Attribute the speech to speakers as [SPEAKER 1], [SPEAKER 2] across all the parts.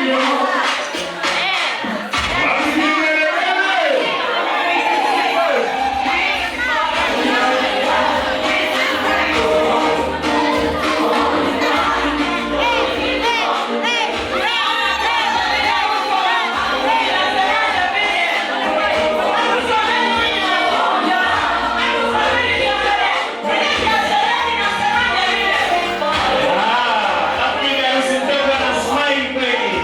[SPEAKER 1] Ndio. Wapi vigelegele? Ah, alafu bibi harusi mdogo ana smile kweli.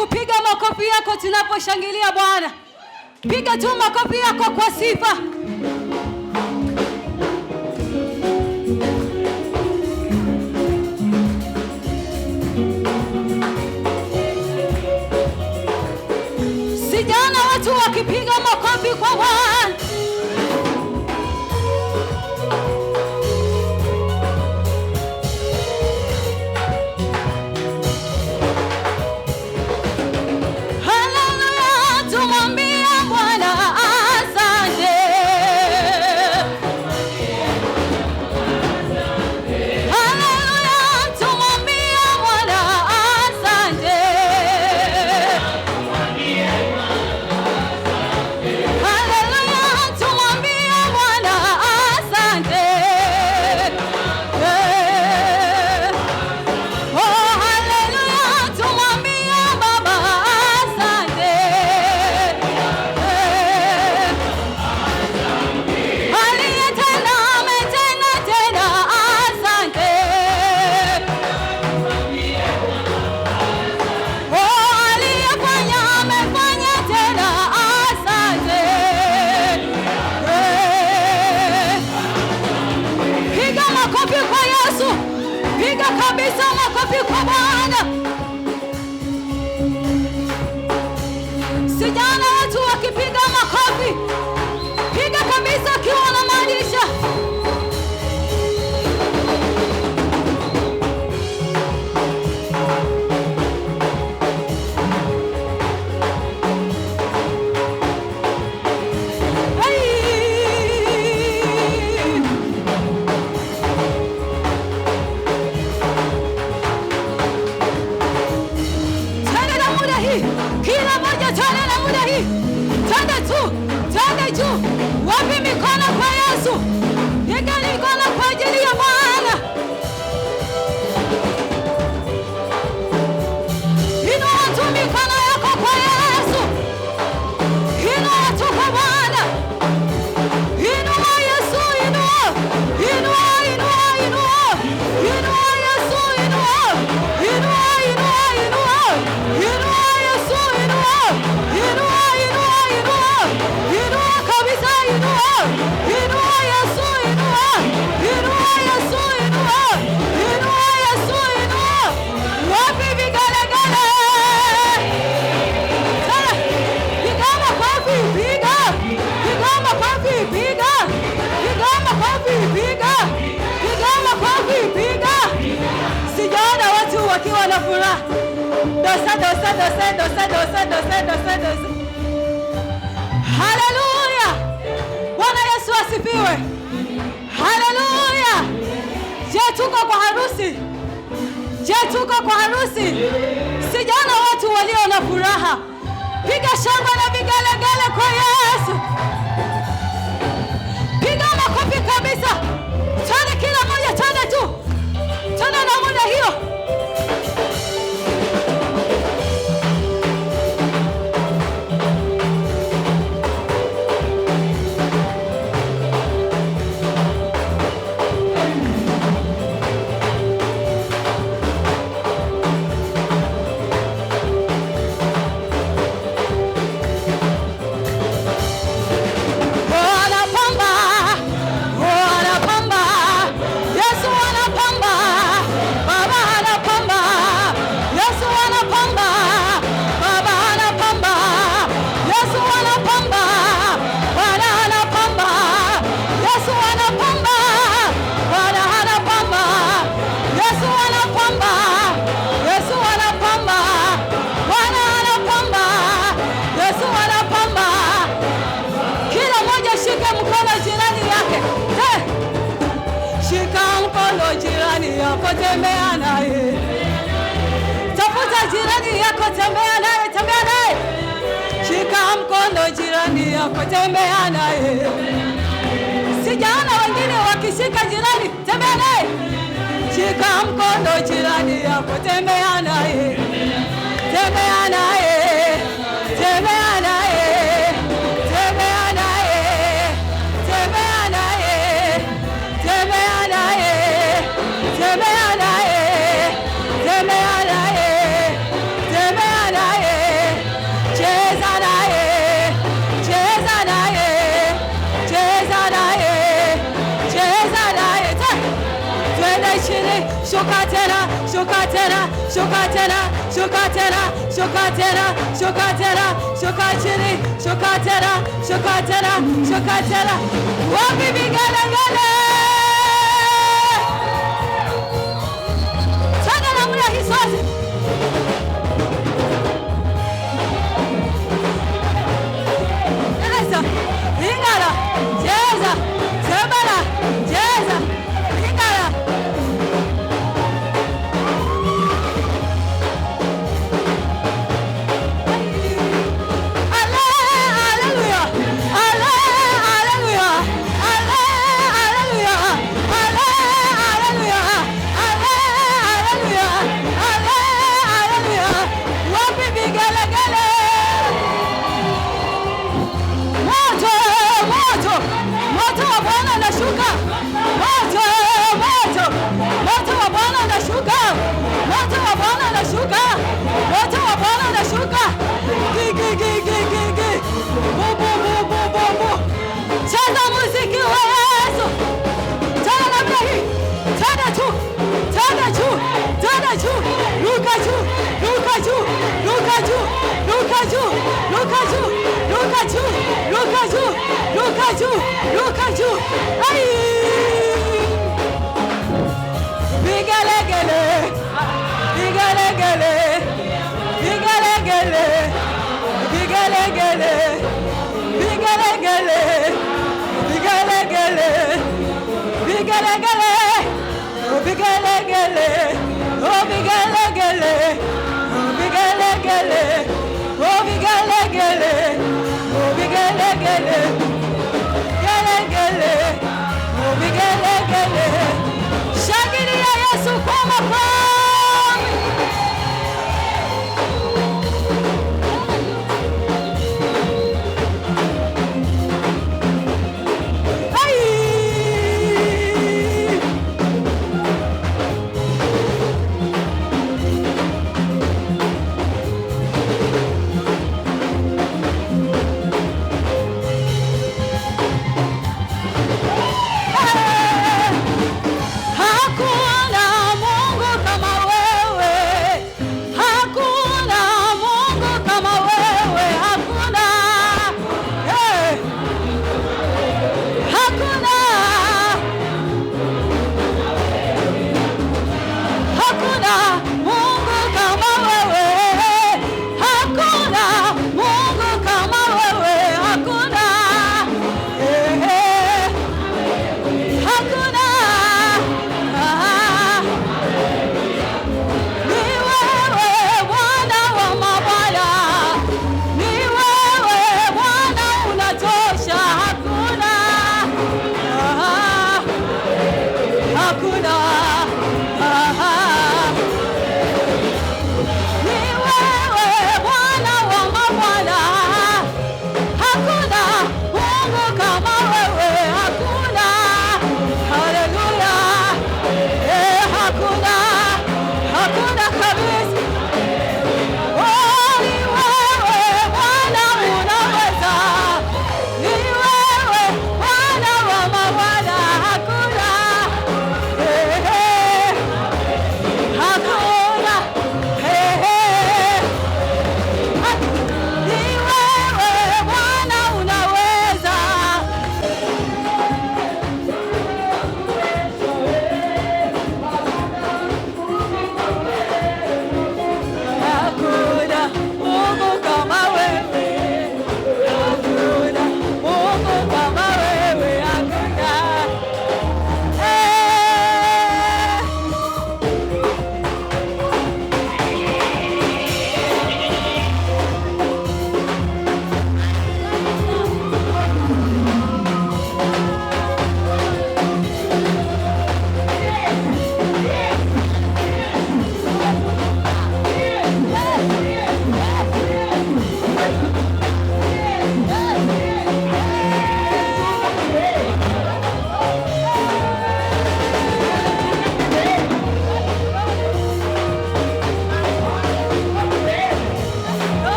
[SPEAKER 2] Kupiga makofi yako tunaposhangilia Bwana. Piga tu makofi yako kwa sifa. Sijana watu wakipiga makofi kwa Bwana. Haleluya, tumwambie Bwana asante. Haleluya, tumwambie Bwana asante. Haleluya, tumwambie Bwana asante. Oh, haleluya, tumwambie Baba asante. Aliyetenda ametenda tena, asante. Oh, aliyefanya amefanya tena, asante. Piga makofi kwa Yesu. Piga kabisa makofi kwa Bwana. Sijana watu wakipiga makofi. Piga kabisa akiwa unamaanisha. Hey! Twende na muda hii, kila moja twende na muda hii, twende tu, twende juu. Wapi mikono kwa Yesu? Piga mikono kwa ajili ya Bwana. Inua tu mikono yako kwa Yesu, inua tu kwa Bwana. Inua Yesu, inua, inua, inua, inua, inua Yesu, inua, inua, inua, inua, inua Yesu, inua, inua, inua, inua, inua kabisa, inua, inua Yesu, inua, inua Yesu, inua, inua Yesu, inua. Wapi vigelegele? Tena, piga makofi, piga, piga makofi, piga, piga makofi, piga, piga makofi, piga. Sijaona watu wakiwa na furaha. Dosa, dosa, dosa, dosa, dosa, dosa, dosa, dosa. Haleluya! Bwana Yesu asifiwe. Haleluya! Je, tuko kwa harusi? Je, tuko kwa harusi? Sijaona watu walio na furaha. Piga shangwe na vigelegele kwa Yesu. Piga makofi kabisa. Twende kila moja, twende tu. Twende na muda hiyo. Oh, anapamba. Oh, anapamba. Yesu anapamba. Baba anapamba. Yesu anapamba. Baba anapamba. Yesu anapamba. Bwana anapamba. Yesu anapamba. Bwana anapamba. Yesu anapamba. Yesu anapamba. Bwana anapamba. Yesu anapamba. Kila mmoja shika mkono jirani yake. Hey! Shika mkono jirani yako, tembea naye. Tafuta jirani yako, tembea naye, tembea naye. Shika mkono jirani yako, tembea naye. Sijaona wengine wakishika jirani, tembea naye. Shika mkono jirani yako, tembea naye. Tembea naye. Tembea naye. Tembea naye. Tembea naye. Tembea naye. Tembea naye. Tembea naye. Tembea naye. tena, shuka tena, shuka tena, shuka tena, shuka tena, shuka tena, shuka chini, shuka tena, shuka tena, shuka tena. Wapi vigelegele? Twende namna hii sasa. Cheza, lingala, cheza, sebala, cheza, lingala. Ale, haleluya. Ale, haleluya. Ale, haleluya. Ale, haleluya. Ale, haleluya. Ale, haleluya. Wapi vigelegele? Moto, moto, moto wa Bwana unashuka. Moto, moto, moto wa Bwana unashuka. Moto wa Bwana unashuka. Moto wa Bwana unashuka. Gi, gi, gi, gi, gi, gi. Bu, bu, bu, bu, bu, bu. Cheza muziki wa Yesu. Tena namna hii. Tena juu. Tena juu. Tena juu. Ruka juu. Ruka juu. Ruka juu. Ruka juu. Ruka juu. Ruka juu. Ruka juu. Ruka juu. Ruka juu. Ai! Vigelegele. Vigelegele. Vigelegele. Vigelegele. Vigelegele. Vigelegele. Vigelegele. Oh, vigelegele. Oh, vigelegele. Oh, vigelegele. Oh, vigelegele. Oh, vigelegele. Gelegele. Oh, vigelegele. Shangilia Yesu kwa makofi. Ai! Hakuna Mungu kama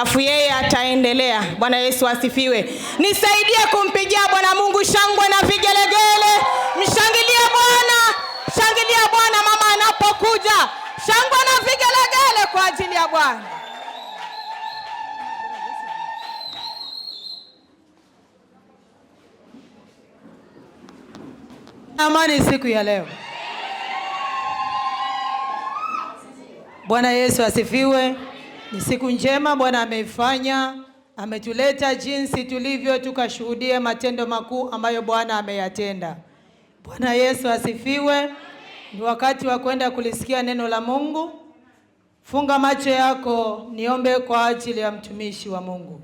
[SPEAKER 2] Alafu yeye ataendelea. Bwana Yesu asifiwe. Nisaidie kumpigia Bwana Mungu shangwe na vigelegele. Mshangilie Bwana, shangilia Bwana mama anapokuja. Shangwe na vigelegele kwa ajili ya Bwana.
[SPEAKER 3] Amani siku ya leo. Bwana Yesu asifiwe. Ni siku njema Bwana ameifanya, ametuleta jinsi tulivyo tukashuhudie matendo makuu ambayo Bwana ameyatenda. Bwana Yesu asifiwe. Ni wakati wa kwenda kulisikia neno la Mungu. Funga macho yako, niombe kwa ajili ya mtumishi wa Mungu.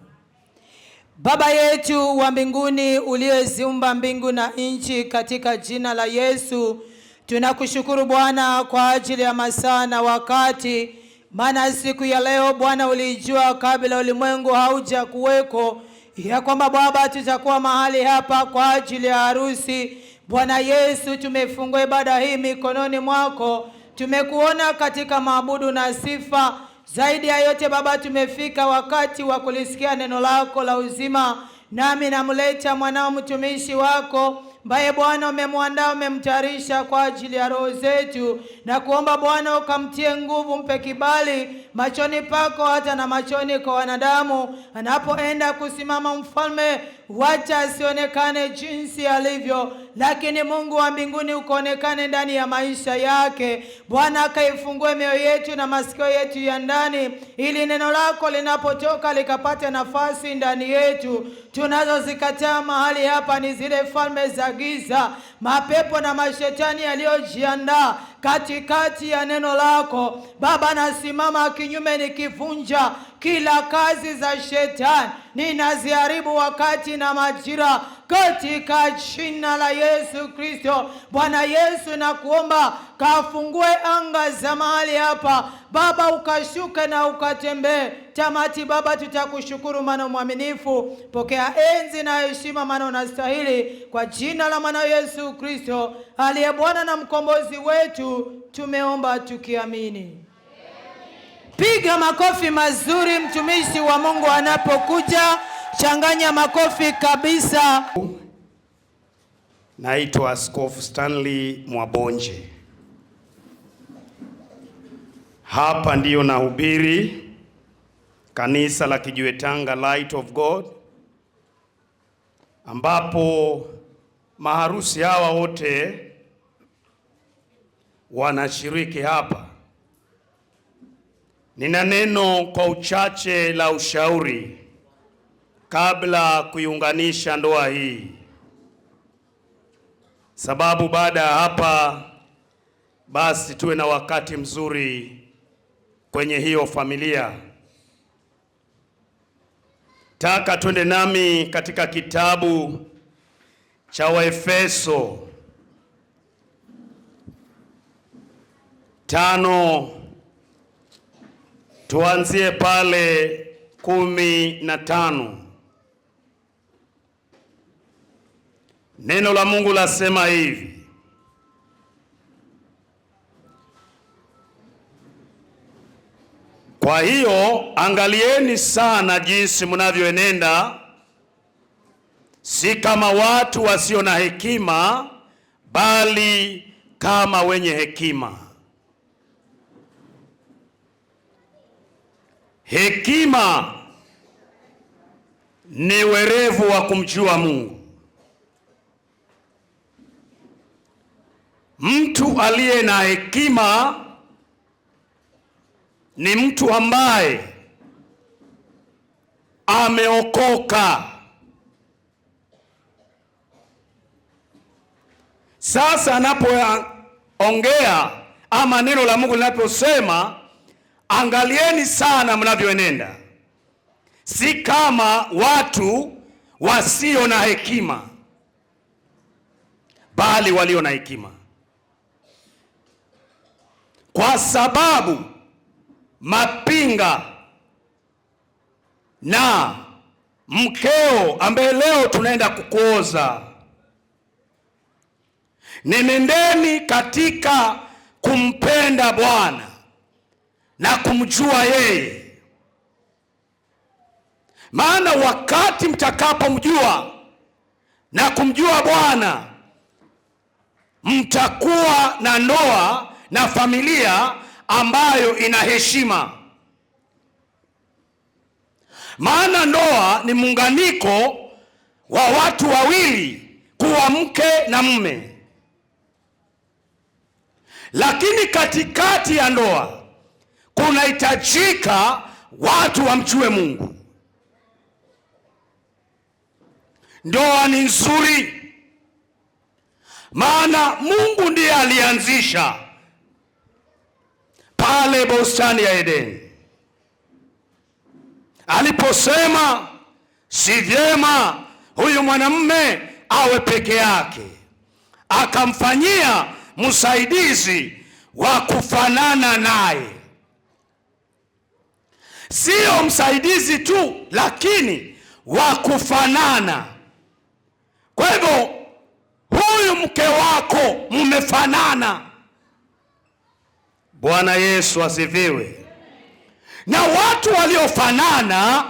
[SPEAKER 3] Baba yetu wa mbinguni uliyeziumba mbingu na nchi, katika jina la Yesu tunakushukuru Bwana kwa ajili ya masaa na wakati, maana siku ya leo Bwana ulijua kabla ulimwengu hauja kuweko ya kwamba Baba tutakuwa mahali hapa kwa ajili ya harusi. Bwana Yesu, tumefungua ibada hii mikononi mwako, tumekuona katika maabudu na sifa. Zaidi ya yote Baba, tumefika wakati wa kulisikia neno lako la uzima, nami namleta mwanao mtumishi wako ambaye Bwana umemwandaa, umemtayarisha kwa ajili ya roho zetu, na kuomba Bwana ukamtie nguvu, mpe kibali machoni pako hata na machoni kwa wanadamu. Anapoenda kusimama mfalme, wacha asionekane jinsi alivyo, lakini Mungu wa mbinguni ukaonekane ndani ya maisha yake. Bwana akaifungue mioyo yetu na masikio yetu ya ndani, ili neno lako linapotoka likapate nafasi ndani yetu. Tunazozikataa mahali hapa ni zile falme za giza, mapepo na mashetani yaliyojiandaa katikati ya neno lako. Baba, nasimama kinyume nikivunja kila kazi za shetani, ninaziharibu wakati na majira katika jina la Yesu Kristo. Bwana Yesu, nakuomba kafungue anga za mahali hapa Baba, ukashuke na ukatembee. Tamati Baba, tutakushukuru maana mwaminifu. Pokea enzi na heshima maana unastahili. Kwa jina la mwana Yesu Kristo aliye Bwana na mkombozi wetu tumeomba tukiamini. Piga makofi mazuri mtumishi wa Mungu anapokuja. Changanya makofi kabisa.
[SPEAKER 1] Naitwa Askofu Stanley Mwabonje. Hapa ndiyo nahubiri kanisa la Kijiwetanga Light of God, ambapo maharusi hawa wote wanashiriki hapa. Nina neno kwa uchache la ushauri kabla kuiunganisha ndoa hii, sababu baada ya hapa basi tuwe na wakati mzuri kwenye hiyo familia. Taka twende nami katika kitabu cha Waefeso 5, tuanzie pale 15. Neno la Mungu lasema hivi: kwa hiyo angalieni sana jinsi mnavyoenenda, si kama watu wasio na hekima, bali kama wenye hekima. Hekima ni werevu wa kumjua Mungu. Mtu aliye na hekima ni mtu ambaye ameokoka. Sasa anapoongea ama neno la Mungu linaposema angalieni sana mnavyoenenda, si kama watu wasio na hekima, bali walio na hekima. Kwa sababu Mapinga na mkeo ambaye leo tunaenda kukuoza, nenendeni katika kumpenda Bwana na kumjua yeye. Maana wakati mtakapomjua na kumjua Bwana, mtakuwa na ndoa na familia ambayo ina heshima. Maana ndoa ni muunganiko wa watu wawili kuwa mke na mume. Lakini katikati ya ndoa kunahitajika watu wamjue Mungu. Ndoa ni nzuri, maana Mungu ndiye alianzisha pale bustani ya Edeni, aliposema si vyema huyu mwanamume awe peke yake, akamfanyia msaidizi wa kufanana naye. Sio msaidizi tu, lakini wa kufanana. Kwa hivyo huyu mke wako mmefanana. Bwana Yesu asifiwe. Na watu waliofanana,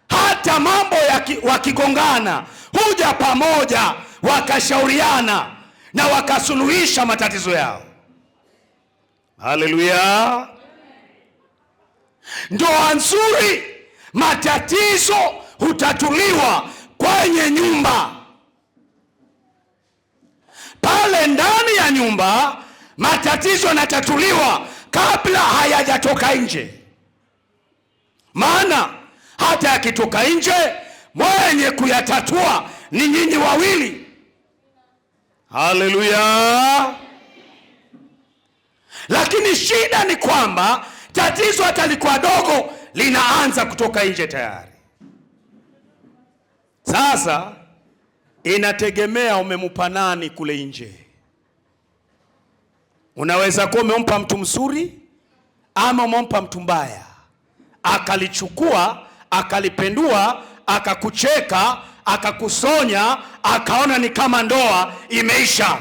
[SPEAKER 1] hata mambo wakigongana, huja pamoja wakashauriana na wakasuluhisha matatizo yao. Haleluya! Ndoa nzuri, matatizo hutatuliwa kwenye nyumba. Pale ndani ya nyumba matatizo yanatatuliwa kabla hayajatoka nje. Maana hata yakitoka nje, mwenye kuyatatua ni nyinyi wawili. Haleluya! Lakini shida ni kwamba tatizo hata likuwa dogo linaanza kutoka nje tayari. Sasa inategemea umempa nani kule nje. Unaweza kuwa umempa mtu mzuri ama umempa mtu mbaya, akalichukua akalipendua, akakucheka, akakusonya, akaona ni kama ndoa imeisha.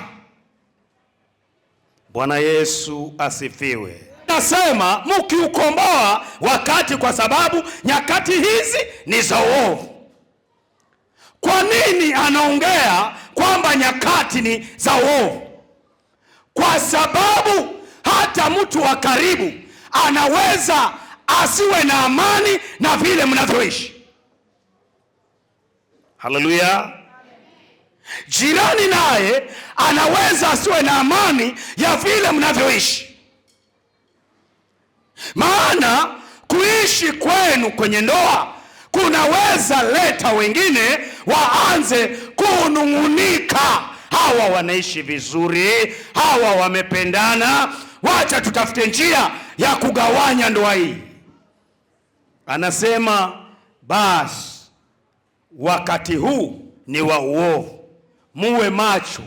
[SPEAKER 1] Bwana Yesu asifiwe. Nasema mkiukomboa wakati, kwa sababu nyakati hizi ni za uovu. Kwa nini anaongea kwamba nyakati ni za uovu? Kwa sababu hata mtu wa karibu anaweza asiwe na amani na vile mnavyoishi. Haleluya. Jirani naye anaweza asiwe na amani ya vile mnavyoishi. Maana kuishi kwenu kwenye ndoa kunaweza leta wengine waanze kunung'unika. Hawa wanaishi vizuri, hawa wamependana, wacha tutafute njia ya kugawanya ndoa hii. Anasema basi wakati huu ni wa uovu, muwe macho.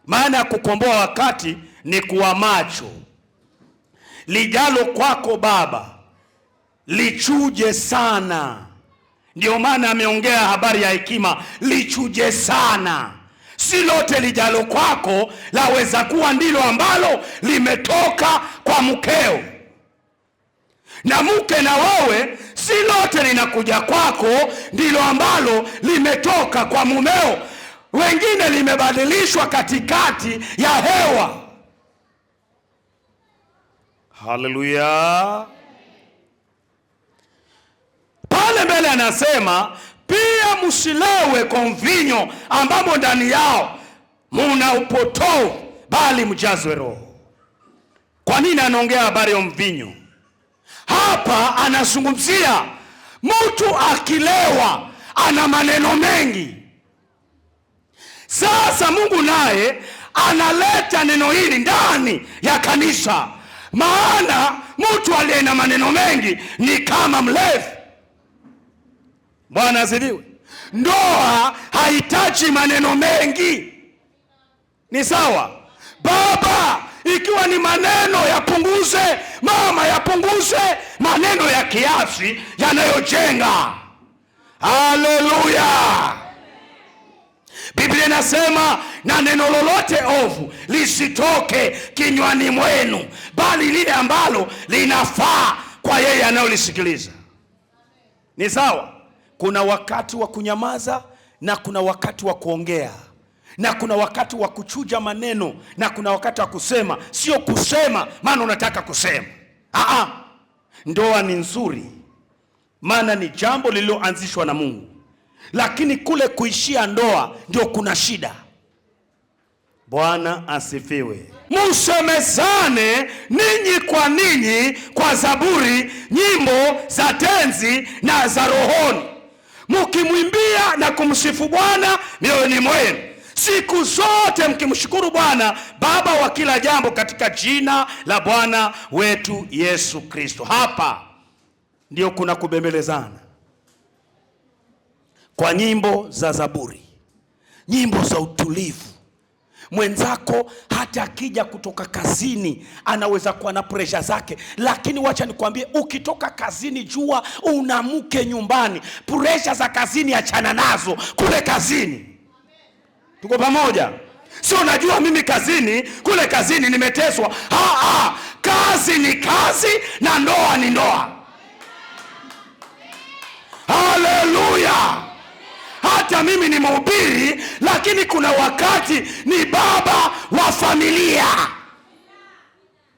[SPEAKER 1] Maana ya kukomboa wakati ni kuwa macho. Lijalo kwako baba lichuje sana. Ndio maana ameongea habari ya hekima, lichuje sana. Si lote lijalo kwako laweza kuwa ndilo ambalo limetoka kwa mkeo. Na mke na wewe, si lote linakuja kwako ndilo ambalo limetoka kwa mumeo. Wengine limebadilishwa katikati ya hewa. Haleluya. Pale mbele anasema pia msilewe kwa mvinyo ambamo ndani yao muna upotovu, bali mjazwe Roho. Kwa nini anaongea habari ya mvinyo hapa? Anazungumzia mtu akilewa ana maneno mengi. Sasa Mungu naye analeta neno hili ndani ya kanisa, maana mtu aliye na maneno mengi ni kama mlevi. Bwana asifiwe. Ndoa haitaji maneno mengi, ni sawa? Baba, ikiwa ni maneno yapunguze, mama yapunguze, maneno ya kiasi yanayojenga. Haleluya. Biblia inasema na neno lolote ovu lisitoke kinywani mwenu, bali lile ambalo linafaa kwa yeye anayolisikiliza. Ni sawa? Kuna wakati wa kunyamaza na kuna wakati wa kuongea, na kuna wakati wa kuchuja maneno na kuna wakati wa kusema. Sio kusema maana unataka kusema. Ndoa ni nzuri, maana ni jambo lililoanzishwa na Mungu, lakini kule kuishia ndoa ndio kuna shida. Bwana asifiwe. Musemezane ninyi kwa ninyi kwa zaburi, nyimbo za tenzi na za rohoni, mkimwimbia na kumsifu Bwana mioyoni mwenu, siku zote mkimshukuru Bwana Baba wa kila jambo, katika jina la Bwana wetu Yesu Kristo. Hapa ndio kuna kubembelezana kwa nyimbo za zaburi, nyimbo za utulivu. Mwenzako hata akija kutoka kazini anaweza kuwa na pressure zake, lakini wacha nikwambie, ukitoka kazini jua una mke nyumbani. Pressure za kazini achana nazo kule kazini. Tuko pamoja? Sio najua mimi kazini, kule kazini nimeteswa. Kazi ni kazi na ndoa ni ndoa. Haleluya! Hata mimi ni mhubiri, lakini kuna wakati ni baba wa familia.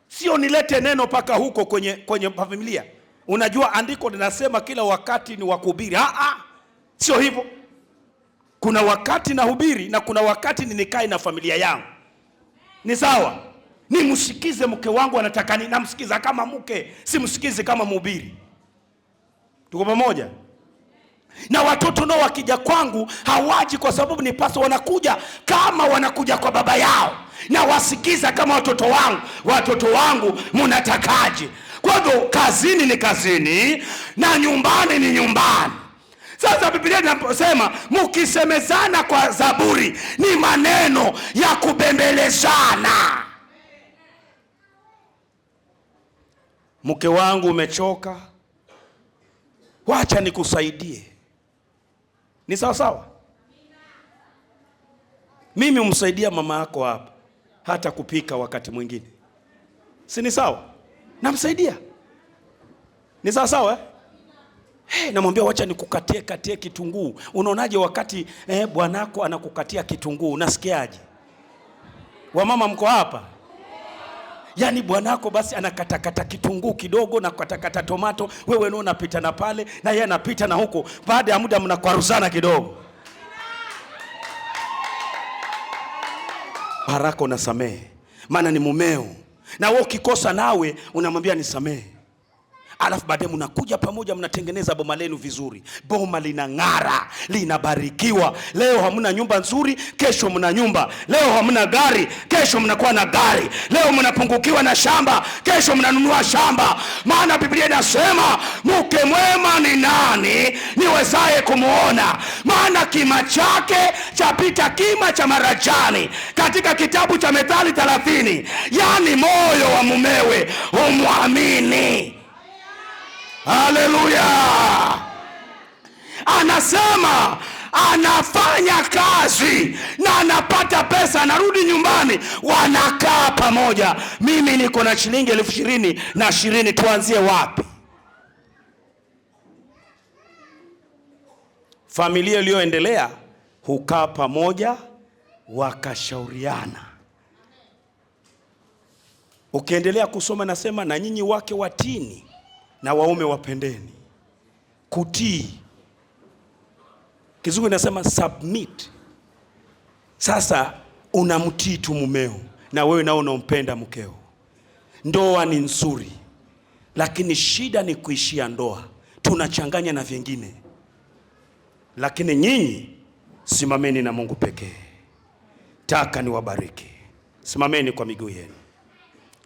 [SPEAKER 1] Sio nilete neno paka huko kwenye familia. Unajua andiko linasema kila wakati ni wa kuhubiri. Sio hivyo. Kuna wakati nahubiri na kuna wakati nikae na familia yangu. Ni sawa? Nimsikize mke wangu anataka nini, namsikiza kama mke, simsikize kama mhubiri. Tuko pamoja? Na watoto nao wakija kwangu hawaji kwa sababu ni pastor, wanakuja kama wanakuja kwa baba yao, na wasikiza kama watoto wangu. Watoto wangu mnatakaje? Kwa hivyo kazini ni kazini na nyumbani ni nyumbani. Sasa Biblia inaposema mkisemezana kwa zaburi, ni maneno ya kubembelezana. Mke wangu umechoka, wacha nikusaidie. Ni sawa sawa? Mimi umsaidia mama yako hapa hata kupika wakati mwingine. Si ni sawa? Namsaidia. Ni sawa sawa eh? Hey, namwambia wacha nikukatie katie kitunguu. Unaonaje wakati bwanako anakukatia kitunguu, unasikiaje? Wamama mko hapa? Yaani bwanako basi anakatakata kitunguu kidogo na kukatakata tomato, wewe ndio unapita na pale na yeye anapita na huko. Baada ya muda mnakwaruzana kidogo. Haraka unasamehe, maana ni mumeo. Na wewe ukikosa nawe unamwambia nisamehe. Alafu baadaye mnakuja pamoja, mnatengeneza boma lenu vizuri. Boma linang'ara, linabarikiwa. Leo hamna nyumba nzuri, kesho mna nyumba. Leo hamna gari, kesho mnakuwa na gari. Leo mnapungukiwa na shamba, kesho mnanunua shamba. Maana Biblia inasema mke mwema ni nani niwezaye kumuona? Maana kima chake chapita kima cha marajani. Katika kitabu cha Methali 30, yani moyo wa mumewe humwamini. Haleluya! Anasema anafanya kazi na anapata pesa, anarudi nyumbani, wanakaa pamoja. Mimi niko na shilingi 20,000 na 20, tuanzie wapi? Familia iliyoendelea hukaa pamoja wakashauriana. Ukiendelea kusoma nasema na nyinyi wake watini na waume wapendeni. Kutii. Kizungu inasema submit. Sasa unamtii tu mumeo na wewe nao unampenda mkeo. Ndoa ni nzuri, lakini shida ni kuishia ndoa. Tunachanganya na vingine. Lakini nyinyi simameni na Mungu pekee. Taka niwabariki. Simameni kwa miguu yenu.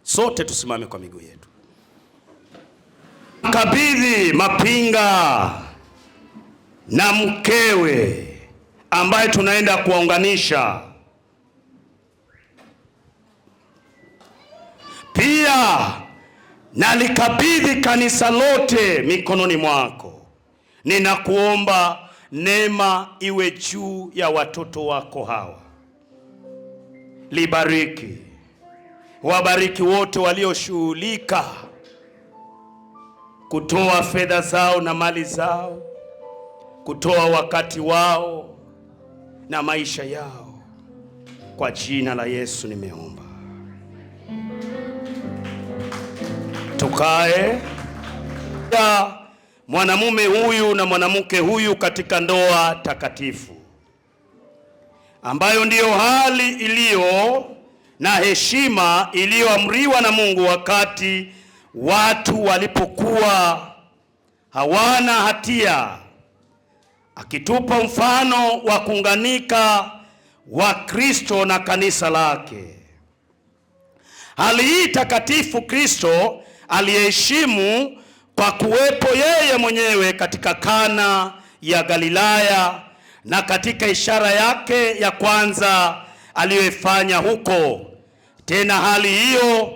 [SPEAKER 1] Sote tusimame kwa miguu yetu. Kabidhi Mapinga na mkewe ambaye tunaenda kuwaunganisha. Pia nalikabidhi kanisa lote mikononi mwako. Ninakuomba neema iwe juu ya watoto wako hawa. Libariki. Wabariki wote walioshughulika kutoa fedha zao na mali zao kutoa wakati wao na maisha yao. Kwa jina la Yesu nimeomba. Tukae. Mwanamume huyu na mwanamke huyu katika ndoa takatifu, ambayo ndiyo hali iliyo na heshima iliyoamriwa na Mungu wakati watu walipokuwa hawana hatia, akitupa mfano wa kuunganika wa Kristo na kanisa lake. Hali hii takatifu Kristo aliheshimu kwa kuwepo yeye mwenyewe katika Kana ya Galilaya na katika ishara yake ya kwanza aliyoifanya huko. Tena hali hiyo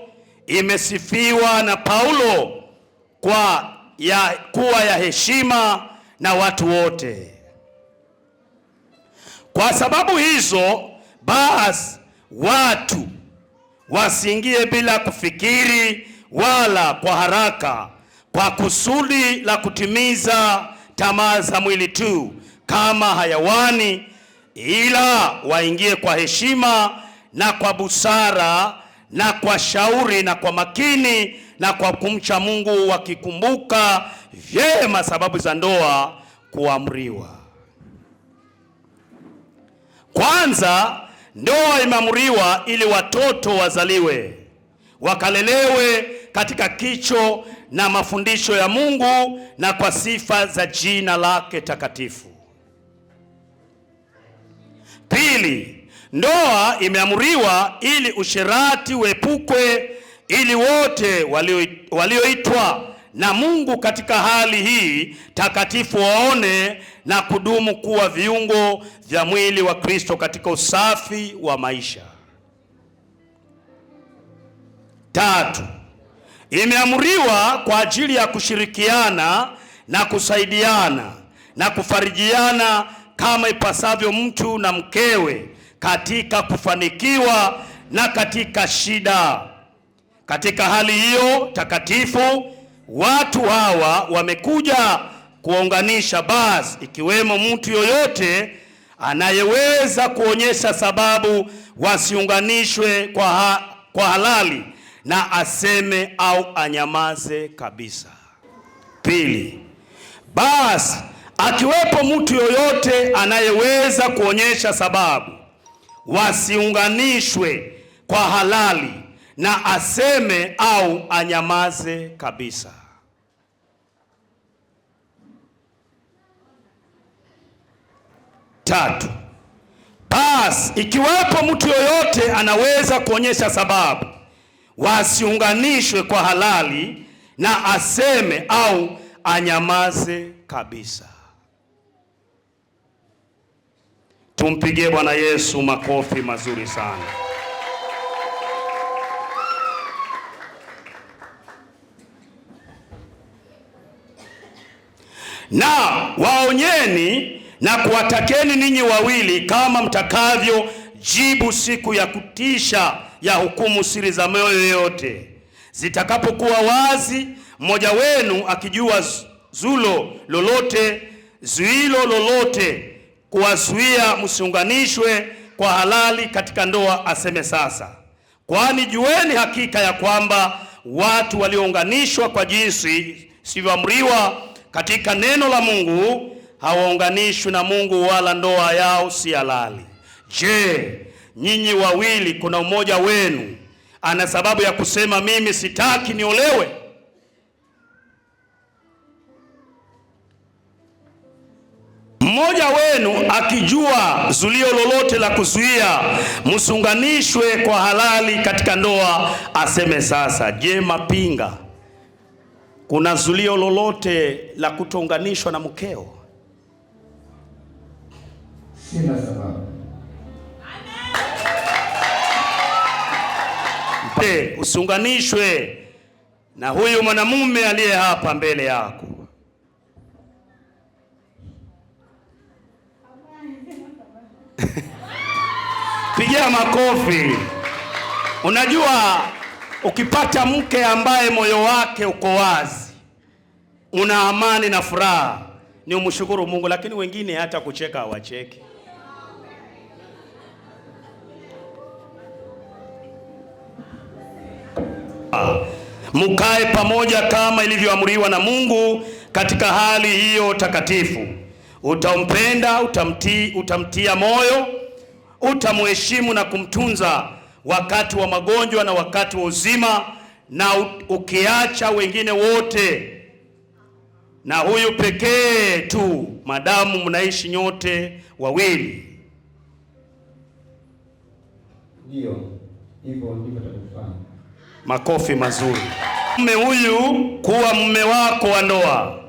[SPEAKER 1] imesifiwa na Paulo kwa kuwa ya heshima na watu wote. Kwa sababu hizo basi watu wasiingie bila kufikiri wala kwa haraka, kwa kusudi la kutimiza tamaa za mwili tu kama hayawani, ila waingie kwa heshima na kwa busara na kwa shauri na kwa makini na kwa kumcha Mungu, wakikumbuka vyema sababu za ndoa kuamriwa. Kwanza, ndoa imeamriwa ili watoto wazaliwe, wakalelewe katika kicho na mafundisho ya Mungu na kwa sifa za jina lake takatifu. Pili, ndoa imeamriwa ili usherati uepukwe, ili wote walioitwa na Mungu katika hali hii takatifu waone na kudumu kuwa viungo vya mwili wa Kristo katika usafi wa maisha. Tatu, imeamriwa kwa ajili ya kushirikiana na kusaidiana na kufarijiana kama ipasavyo mtu na mkewe katika kufanikiwa na katika shida. Katika hali hiyo takatifu watu hawa wamekuja kuunganisha, basi ikiwemo mtu yoyote anayeweza kuonyesha sababu wasiunganishwe kwa halali, na aseme au anyamaze kabisa. Pili, basi akiwepo mtu yoyote anayeweza kuonyesha sababu wasiunganishwe kwa halali, na aseme au anyamaze kabisa. Tatu, basi ikiwepo mtu yoyote anaweza kuonyesha sababu wasiunganishwe kwa halali, na aseme au anyamaze kabisa. Tumpigie Bwana Yesu makofi mazuri sana. Na waonyeni na kuwatakeni ninyi wawili kama mtakavyo jibu siku ya kutisha ya hukumu siri za mioyo yote zitakapokuwa wazi, mmoja wenu akijua zulo lolote, zuilo lolote kuwazuia msiunganishwe kwa halali katika ndoa, aseme sasa. Kwani jueni hakika ya kwamba watu waliounganishwa kwa jinsi sivyoamriwa katika neno la Mungu hawaunganishwi na Mungu, wala ndoa yao si halali. Je, nyinyi wawili kuna mmoja wenu ana sababu ya kusema mimi sitaki niolewe? Mmoja wenu akijua zulio lolote la kuzuia msiunganishwe kwa halali katika ndoa, aseme sasa. Je, Mapinga, kuna zulio lolote la kutounganishwa na mkeo?
[SPEAKER 4] Sina sababu.
[SPEAKER 1] Usiunganishwe na huyu mwanamume aliye hapa mbele yako. Pigia makofi. Unajua, ukipata mke ambaye moyo wake uko wazi, una amani na furaha, Ni umshukuru Mungu, lakini wengine hata kucheka hawacheki. Mkae pamoja kama ilivyoamriwa na Mungu katika hali hiyo takatifu. Utampenda, utamtia moyo, utamheshimu na kumtunza wakati wa magonjwa na wakati wa uzima, na ukiacha wengine wote na huyu pekee tu, madamu mnaishi nyote wawili.
[SPEAKER 4] Ndio, hivyo ndivyo tutakufanya.
[SPEAKER 1] Makofi mazuri. Mume huyu kuwa mume wako wa ndoa,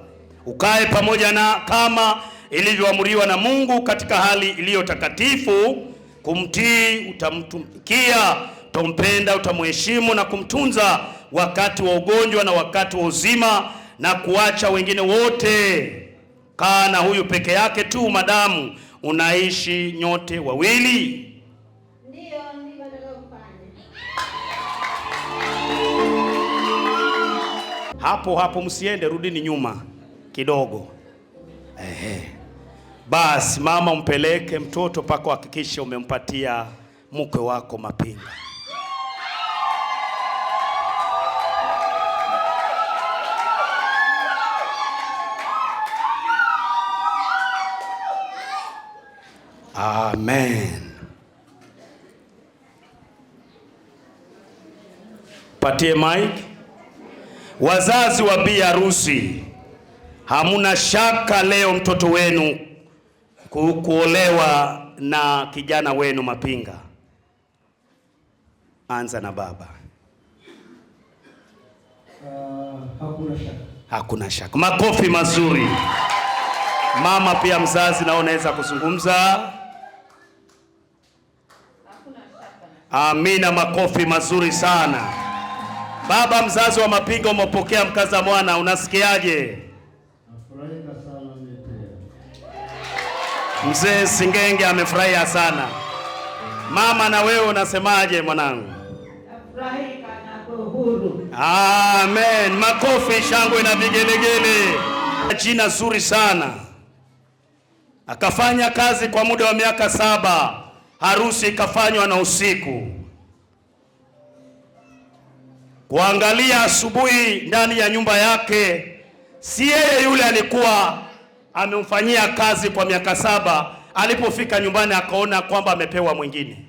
[SPEAKER 1] ukae pamoja na kama ilivyoamriwa na Mungu katika hali iliyo takatifu, kumtii, utamtumikia, utampenda, utamheshimu na kumtunza wakati wa ugonjwa na wakati wa uzima, na kuacha wengine wote. Kaa na huyu peke yake tu, madamu unaishi nyote wawili.
[SPEAKER 5] Ndio, ndivyo nitakavyofanya.
[SPEAKER 1] Hapo hapo msiende, rudini nyuma kidogo. Ehe. Basi mama, umpeleke mtoto pako, hakikisha umempatia mke wako Mapinga. Amen. Patie mic. Wazazi wa bi harusi, hamuna shaka leo mtoto wenu kuolewa na kijana wenu Mapinga. Anza na baba.
[SPEAKER 4] Hakuna shaka.
[SPEAKER 1] Hakuna shaka. Makofi mazuri. Mama pia mzazi, na unaweza kuzungumza. Amina, makofi mazuri sana. Baba mzazi wa Mapinga, umepokea mkaza mwana, unasikiaje?
[SPEAKER 6] Nafurahia sana mimi pia.
[SPEAKER 1] Mzee Singenge amefurahia sana. Mama, na wewe unasemaje mwanangu?
[SPEAKER 3] Nafurahia na uhuru.
[SPEAKER 1] Amen. Makofi, shangwe na vigelegele. Jina zuri sana. Akafanya kazi kwa muda wa miaka 7. Harusi ikafanywa na usiku. Kuangalia asubuhi ndani ya nyumba yake, si yeye yule alikuwa amemfanyia kazi kwa miaka 7. Alipofika nyumbani akaona kwamba amepewa mwingine.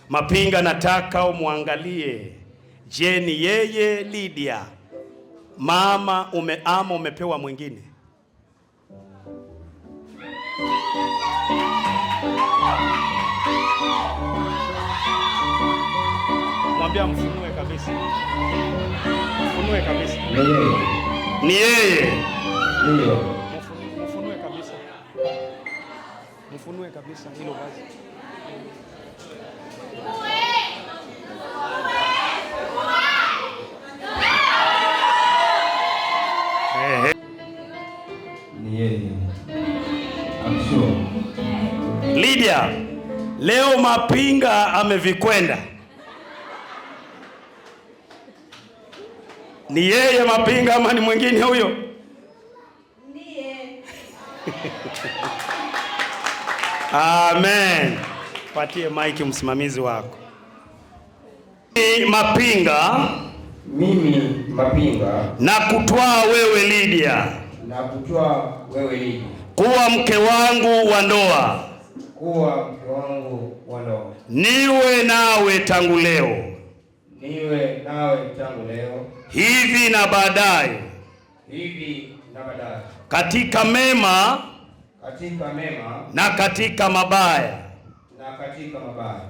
[SPEAKER 1] Mapinga, nataka umuangalie. Je, ni yeye Lydia mama ama umepewa mwingine? Mwambia mfunue kabisa. Mfunue kabisa.
[SPEAKER 4] Ni yeye.
[SPEAKER 1] Ni yeye.
[SPEAKER 4] Ndio.
[SPEAKER 1] Mfunue kabisa. Mfunue kabisa hilo vazi.
[SPEAKER 4] Ni yeye. I'm sure.
[SPEAKER 1] Lydia, leo Mapinga amevikwenda. Ni yeye Mapinga ama ni mwingine huyo?
[SPEAKER 5] Ndiye.
[SPEAKER 1] Amen. Patie mic msimamizi wako. Mapinga,
[SPEAKER 4] Mimi Mapinga
[SPEAKER 1] na kutwaa wewe Lydia
[SPEAKER 4] na kutwaa wewe Lydia
[SPEAKER 1] kuwa mke wangu wa ndoa,
[SPEAKER 4] kuwa mke wangu wa ndoa,
[SPEAKER 1] niwe nawe tangu leo,
[SPEAKER 4] niwe nawe tangu leo,
[SPEAKER 1] hivi na baadaye,
[SPEAKER 4] hivi na baadaye,
[SPEAKER 1] katika mema,
[SPEAKER 4] katika mema
[SPEAKER 1] na katika mabaya,
[SPEAKER 4] na katika mabaya,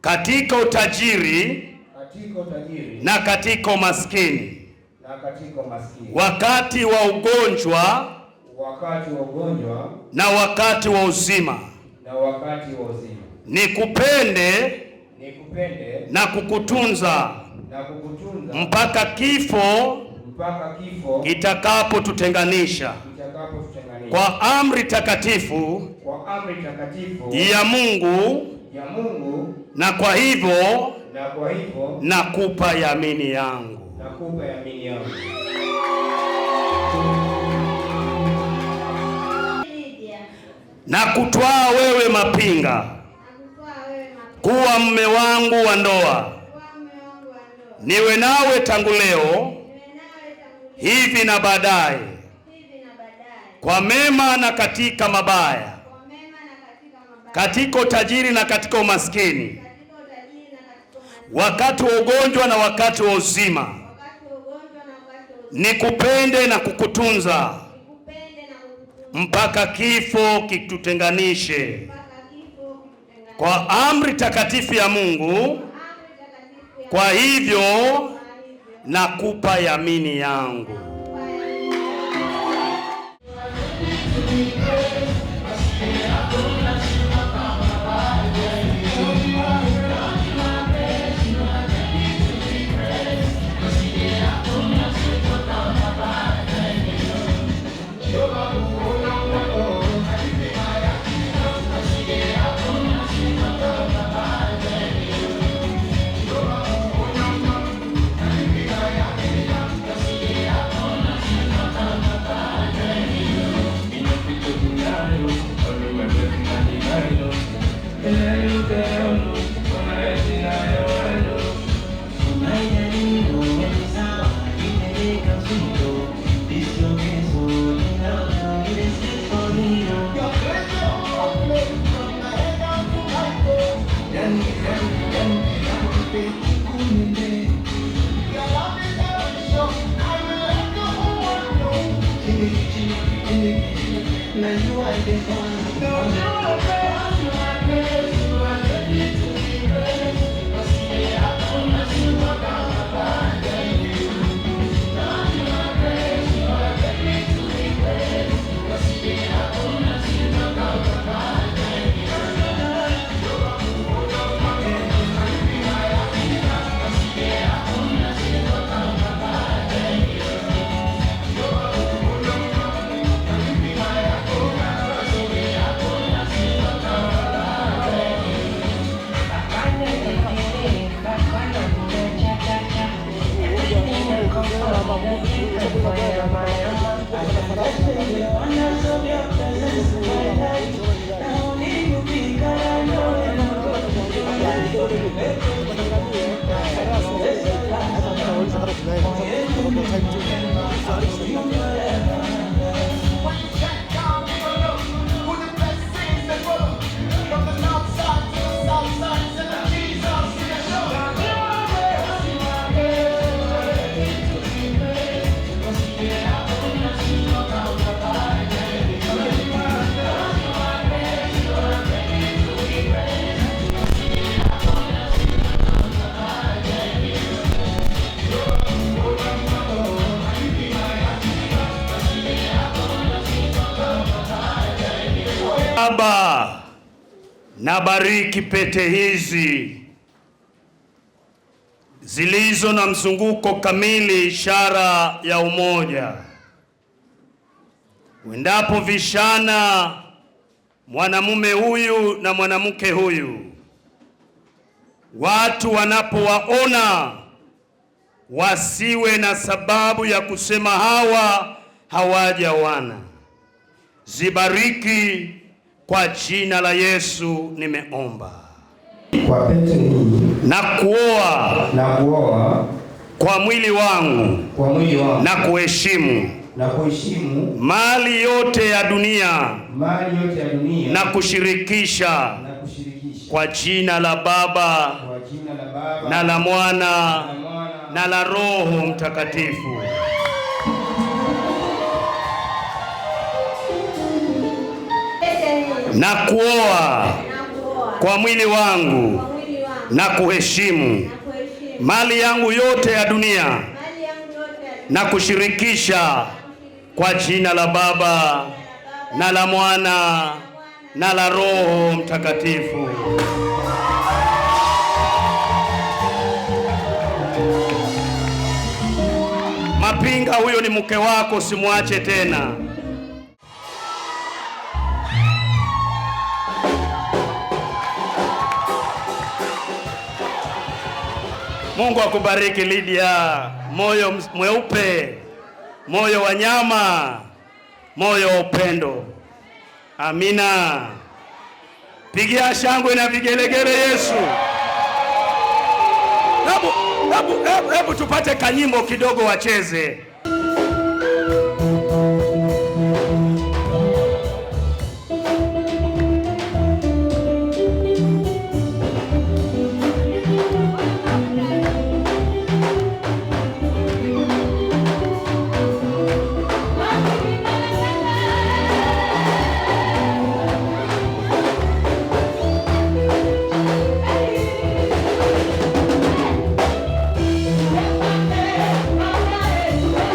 [SPEAKER 1] katika utajiri,
[SPEAKER 4] katika utajiri
[SPEAKER 1] na katika umaskini,
[SPEAKER 4] na katika umaskini,
[SPEAKER 1] wakati wa ugonjwa,
[SPEAKER 4] wakati wa ugonjwa
[SPEAKER 1] na wakati wa uzima,
[SPEAKER 4] na wakati wa uzima,
[SPEAKER 1] nikupende,
[SPEAKER 4] nikupende
[SPEAKER 1] na kukutunza,
[SPEAKER 4] na kukutunza
[SPEAKER 1] mpaka kifo,
[SPEAKER 4] mpaka kifo
[SPEAKER 1] kitakapotutenganisha,
[SPEAKER 4] kitakapotutenganisha,
[SPEAKER 1] kwa amri takatifu,
[SPEAKER 4] kwa amri takatifu
[SPEAKER 1] ya Mungu,
[SPEAKER 4] ya Mungu,
[SPEAKER 1] na kwa hivyo,
[SPEAKER 4] na kwa hivyo
[SPEAKER 1] nakupa yamini yangu.
[SPEAKER 4] Nakupa yamini yangu.
[SPEAKER 1] Na kutwaa wewe Mapinga kuwa mume wangu wa ndoa, niwe nawe tangu leo hivi na baadaye, kwa mema na katika mabaya, katika utajiri na katika umaskini, wakati wa ugonjwa na wakati wa uzima, nikupende na kukutunza mpaka kifo kitutenganishe. Kwa amri takatifu ya Mungu, kwa hivyo nakupa yamini yangu. Baba, nabariki pete hizi zilizo na mzunguko kamili, ishara ya umoja. Wendapo vishana mwanamume huyu na mwanamke huyu, watu wanapowaona wasiwe na sababu ya kusema hawa hawajaoana. Zibariki kwa jina la Yesu nimeomba.
[SPEAKER 4] Kwa pete hii
[SPEAKER 1] na kuoa kwa mwili wangu na kuheshimu mali yote ya dunia na kushirikisha kwa jina la Baba na la Mwana na la Roho Mtakatifu. Na kuoa kwa mwili wangu na kuheshimu mali yangu yote ya dunia na kushirikisha kwa jina la Baba na la Mwana na la Roho Mtakatifu. Mapinga, huyo ni mke wako, simwache tena. Mungu akubariki Lydia, moyo mweupe, moyo wa nyama, moyo wa upendo. Amina. Pigia shangwe na vigelegele Yesu. Hebu hebu hebu, hebu tupate kanyimbo kidogo wacheze.
[SPEAKER 2] Hey!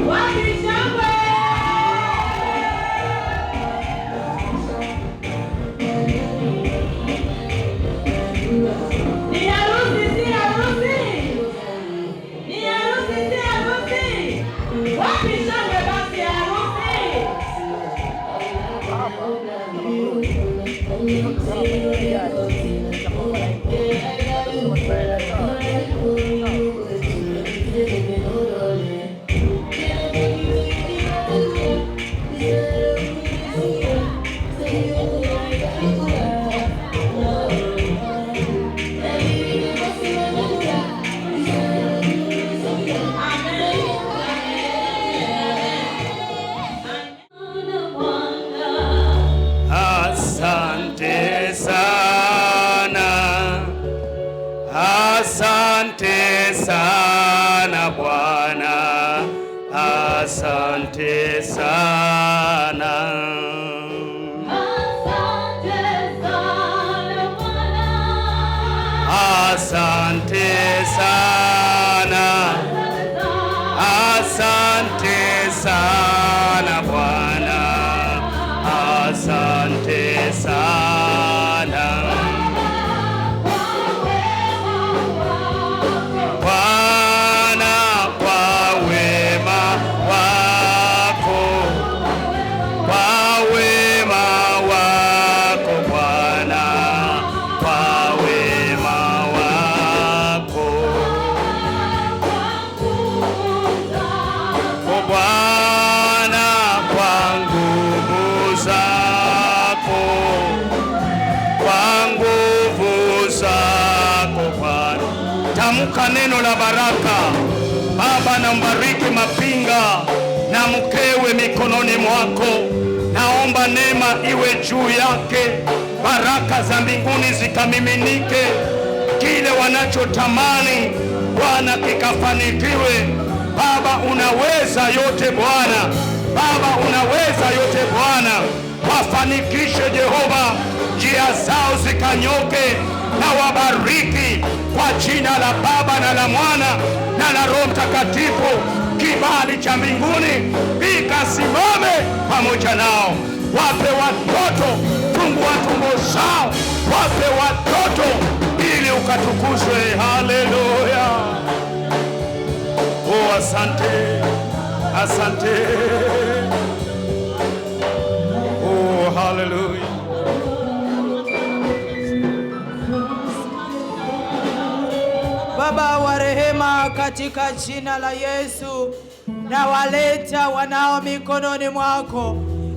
[SPEAKER 2] Wapi shangwe? Ni harusi, si harusi? Ni harusi, si harusi? Wapi shangwe basi ya harusi?
[SPEAKER 1] Asante sana, asante sana Bwana, asante sana.
[SPEAKER 2] Asante sana Bwana.
[SPEAKER 1] Asante sana, asante sana Bwana, asante sana. Bwana, kwa wema wako, kwa wema wako Bwana, kwa wema wako. O Bwana, kwa nguvu zako, kwa nguvu zako Bwana. Tamka neno la baraka. Baba, nambariki Mapinga na mkewe mikononi mwako. Naomba neema iwe juu yake, baraka za mbinguni zikamiminike, kile wanachotamani Bwana kikafanikiwe. Baba, unaweza yote Bwana. Baba, unaweza yote Bwana. Wafanikishe Jehova, njia zao zikanyoke, na wabariki kwa jina la Baba na la Mwana na la Roho Mtakatifu. Kibali cha mbinguni ikasimame pamoja nao. Wape watoto, fungua tumbo zao, wape watoto ili ukatukuzwe. Haleluya! Oh, asante, asante. Oh, haleluya.
[SPEAKER 3] Baba wa rehema, katika jina la Yesu nawaleta wanao mikononi mwako.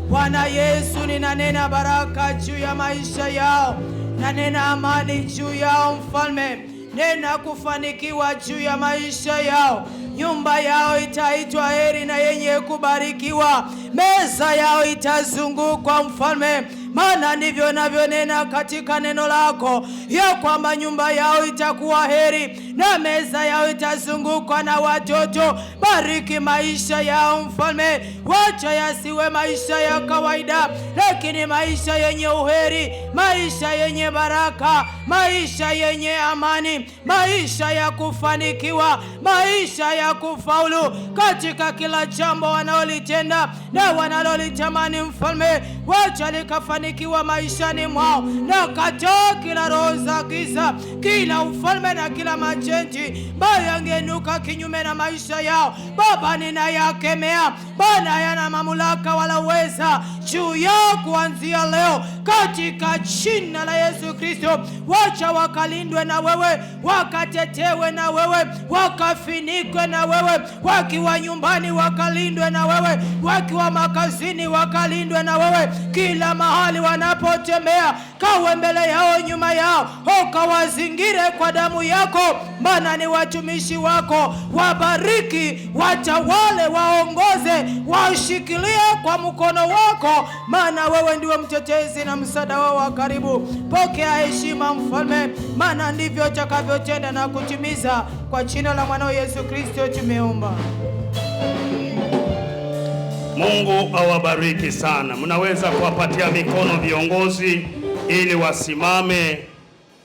[SPEAKER 3] Bwana Yesu, ninanena baraka juu ya maisha yao, nanena amani juu yao Mfalme, nena kufanikiwa juu ya maisha yao. Nyumba yao itaitwa heri na yenye kubarikiwa, meza yao itazungukwa Mfalme, maana ndivyo navyonena katika neno lako ya kwamba nyumba yao itakuwa heri na meza yao itazungukwa na watoto. Bariki maisha yao Mfalme, wacha yasiwe maisha ya kawaida, lakini maisha yenye uheri, maisha yenye baraka, maisha yenye amani, maisha ya kufanikiwa, maisha ya kufaulu katika kila jambo wanaolitenda na wanalolitamani. Mfalme, wacha likafanikiwa maishani mwao, na kataa kila roho za giza, kila ufalme na kila majenti ambayo yangenuka kinyume na maisha yao. Baba, ninayakemea Bwana, yana mamlaka wala uweza juu yao kuanzia leo, katika jina la Yesu Kristo. Wacha wakalindwe na wewe, wakatetewe na wewe, wakafinikwe na wewe, wakiwa nyumbani wakalindwe na wewe, wakiwa makazini wakalindwe na wewe, kila mahali wanapotembea, Kawe mbele yao, nyuma yao, ukawazingire kwa damu yako, maana ni watumishi wako. Wabariki, watawale, waongoze, washikilie kwa mkono wako, maana wewe ndiwe mtetezi na msaada wao wa karibu. Pokea heshima Mfalme, maana ndivyo utakavyotenda na kutimiza. Kwa jina la mwanao Yesu Kristo tumeomba.
[SPEAKER 1] Mungu awabariki sana. Mnaweza kuwapatia mikono viongozi ili wasimame.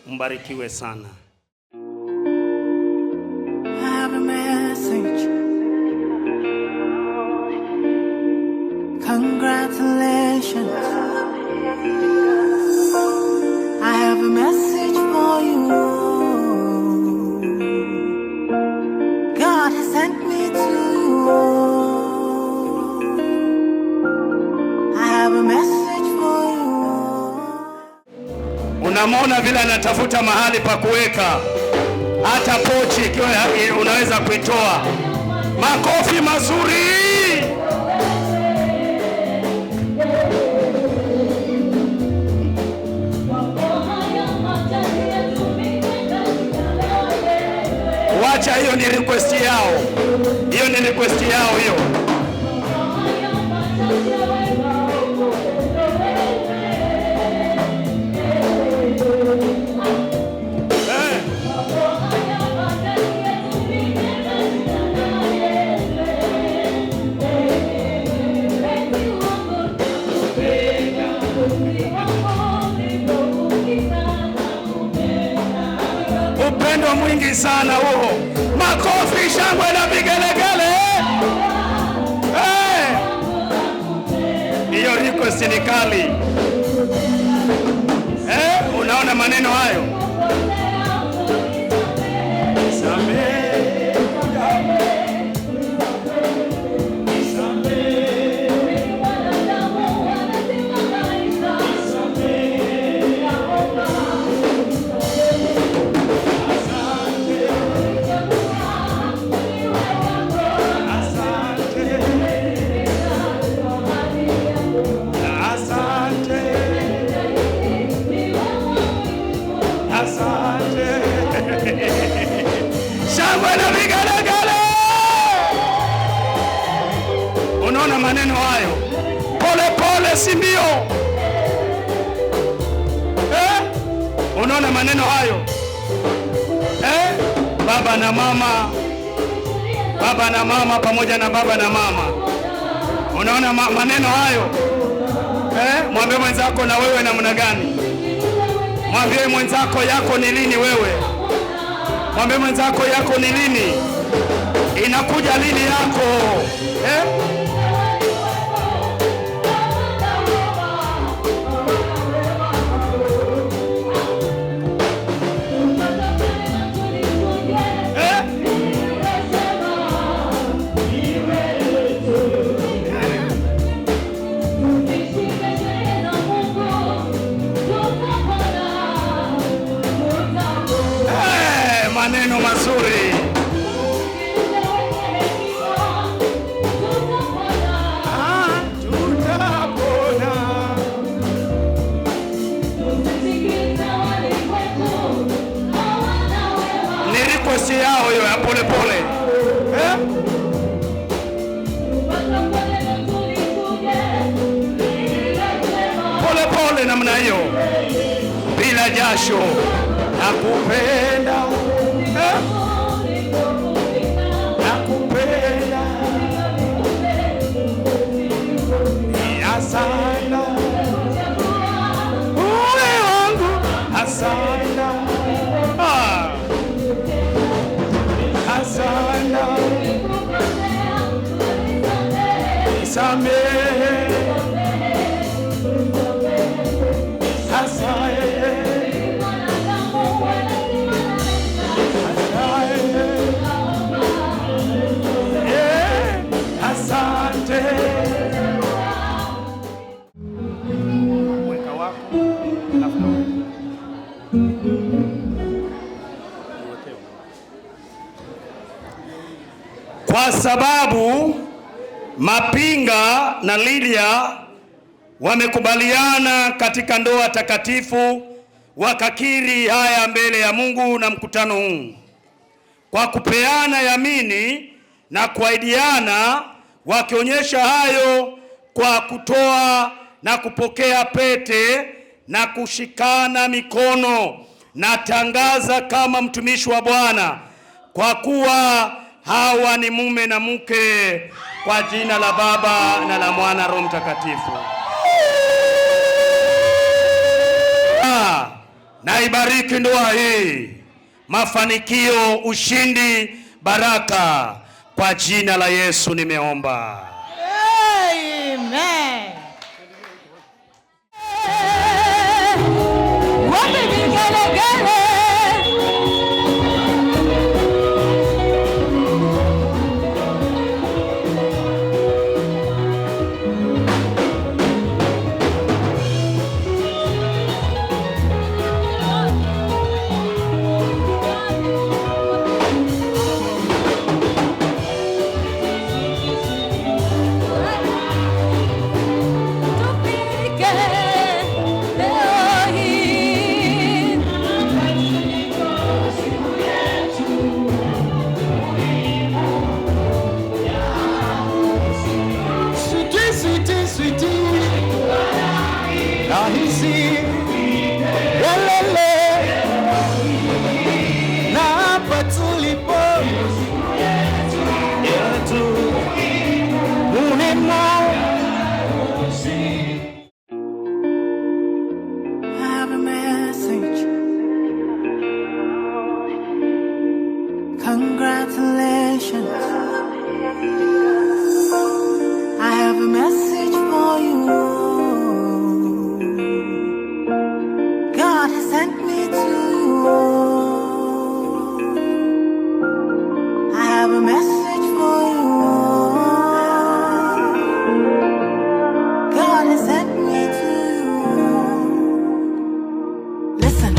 [SPEAKER 1] Mbarikiwe sana.
[SPEAKER 7] I have a message. Congratulations. I have a message for you. God has sent me to you. I have a message for you.
[SPEAKER 1] Unamwona vile anatafuta mahali pa kuweka, hata pochi ikiwa unaweza kuitoa. Makofi mazuri. Wacha hiyo ni request yao. Hiyo ni request yao hiyo. Upendo mwingi sana huo. Makofi, shangwe na vigelegele. Hiyo request ni kali. Unaona maneno hayo? Samehe. Shangwe na vigelegele. Unaona maneno hayo? Pole pole, si mbio. Unaona maneno hayo? Baba na mama, baba na mama pamoja na baba na mama. Unaona maneno hayo? Mwambie mwenzako na wewe namna gani? Mwambie mwenzako yako ni lini wewe? Mwambie mwenzako yako ni lini? Inakuja lini yako? Maneno mazuri. Tutapona. Ni request yao hiyo ya pole pole. Pole pole namna hiyo. Bila jasho. Nakupenda. Nakupenda asana uwe wangu asana asana samehe asana. Asante. Weka wako alafu na wewe. Kwa sababu Mapinga na Lydia Wamekubaliana katika ndoa takatifu, wakakiri haya mbele ya Mungu na mkutano huu kwa kupeana yamini na kuahidiana, wakionyesha hayo kwa kutoa na kupokea pete na kushikana mikono. Natangaza kama mtumishi wa Bwana, kwa kuwa hawa ni mume na mke, kwa jina la Baba na la Mwana Roho Mtakatifu. Na ibariki ndoa hii, mafanikio, ushindi, baraka, kwa jina la Yesu nimeomba.
[SPEAKER 3] Amen.
[SPEAKER 2] Wapi vigelegele? Tupike leo hii.
[SPEAKER 8] Sweetie, sweetie, sweetie, nahisi lelele na hapa tulipo yetu muhimu.
[SPEAKER 7] I have a message. Congratulations. I have a message for you. God has sent me to you. I have a message for you. God has sent me to you. Listen,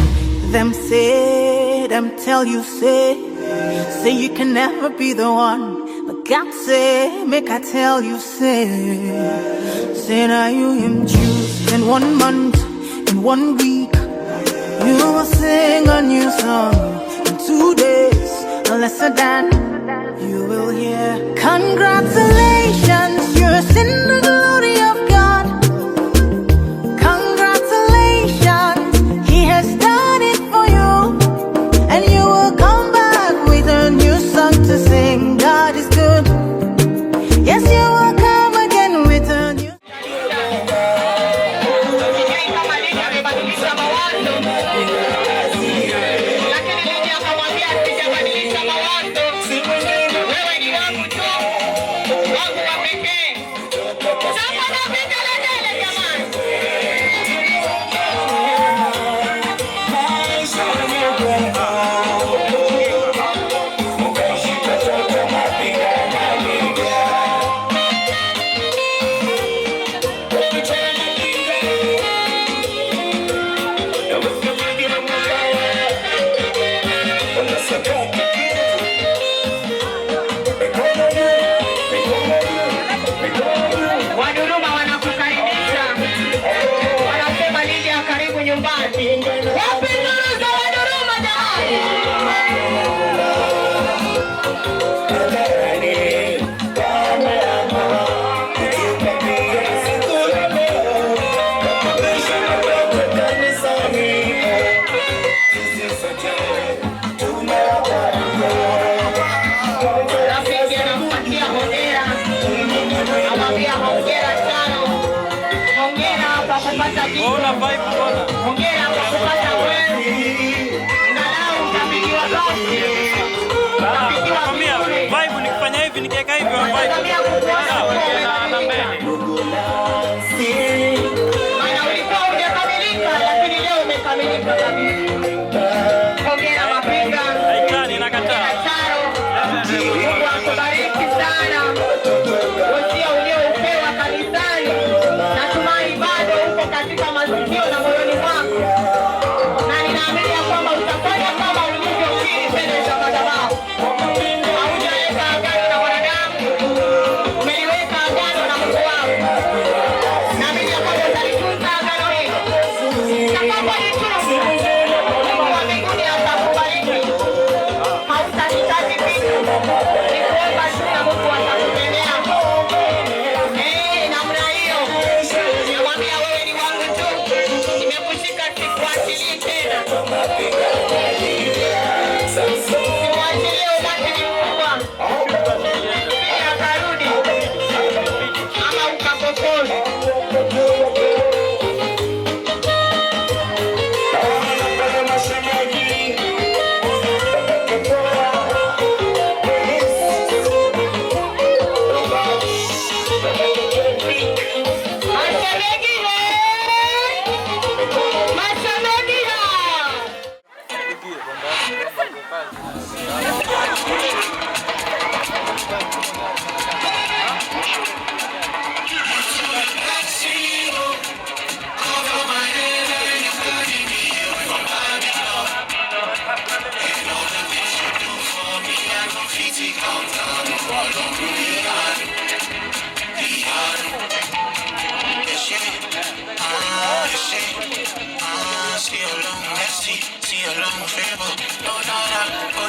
[SPEAKER 7] them say, them tell you say, say you can never be the one. But God say, make I tell you say, say now you him choose. In 1 month, in 1 week, you will sing a new song. In 2 days, or lesser than, you will hear. Congratulations, you're in the glory of God. Congratulations, he has done it for you. And you will come back with a new song to sing. God is good. Yes, you will come again with a new
[SPEAKER 9] Sijui kama Lydia amebadilisha mawazo, lakini Lydia akamwambia sijabadilisha mawazo, wewe ni wangu tu, wangu wa pekee. Chapa na vigelegele jamani. Waduruma wanakukaribisha, wanasema Lydia karibu nyumbani. Wapi nuru za Waduruma jamani? Rafiki anampatia hongera, amwambia hongera sana, hongera kwa kupata kitu, hongera kwa kupata wewe, angalau utapigiwa basi, utapigiwa vizuri.
[SPEAKER 10] Vibe nikifanya hivi nikiweka hivi vibe.
[SPEAKER 9] Natazamia kukuona ukiwa umekamilika. Maana ulikuwa hujakamilika, lakini leo umekamilika kabisa. Hongera Mapiga,
[SPEAKER 10] Haitani inakataa.
[SPEAKER 9] hongera Charo. Mungu akubariki sana. Wosia ulioupewa kanisani, natumai bado uko katika masikio na moyoni mwako, na ninaamini ya kwamba utafanya kama ulivyokiri mbele za madhabahu. Haujaweka agano na mwanadamu, umelifanya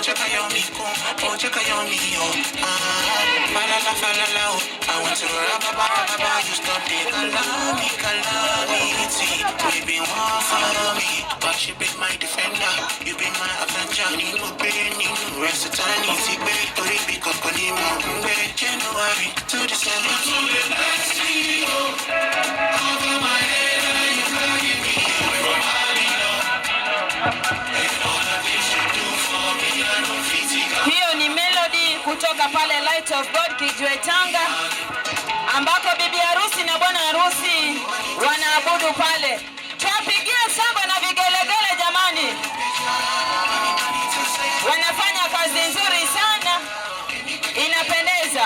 [SPEAKER 7] I want to rub you stop the calamity. We been one for me, but you be my defender, you be my avenger. Nínú gbé nínú rẹ̀ sátani ti gbé torí bí kankan ní mò ń gbé. January to December to the last year. Over my head and you carry me from Babylon. And all the things you do for me, I don't fit it.
[SPEAKER 9] Hiyo ni melody kutoka pale Light of God Kijiwe Tanga, ambako bibi harusi na bwana harusi wanaabudu pale. Tuwapigie shangwe na vigelegele jamani. Wanafanya kazi nzuri sana, inapendeza.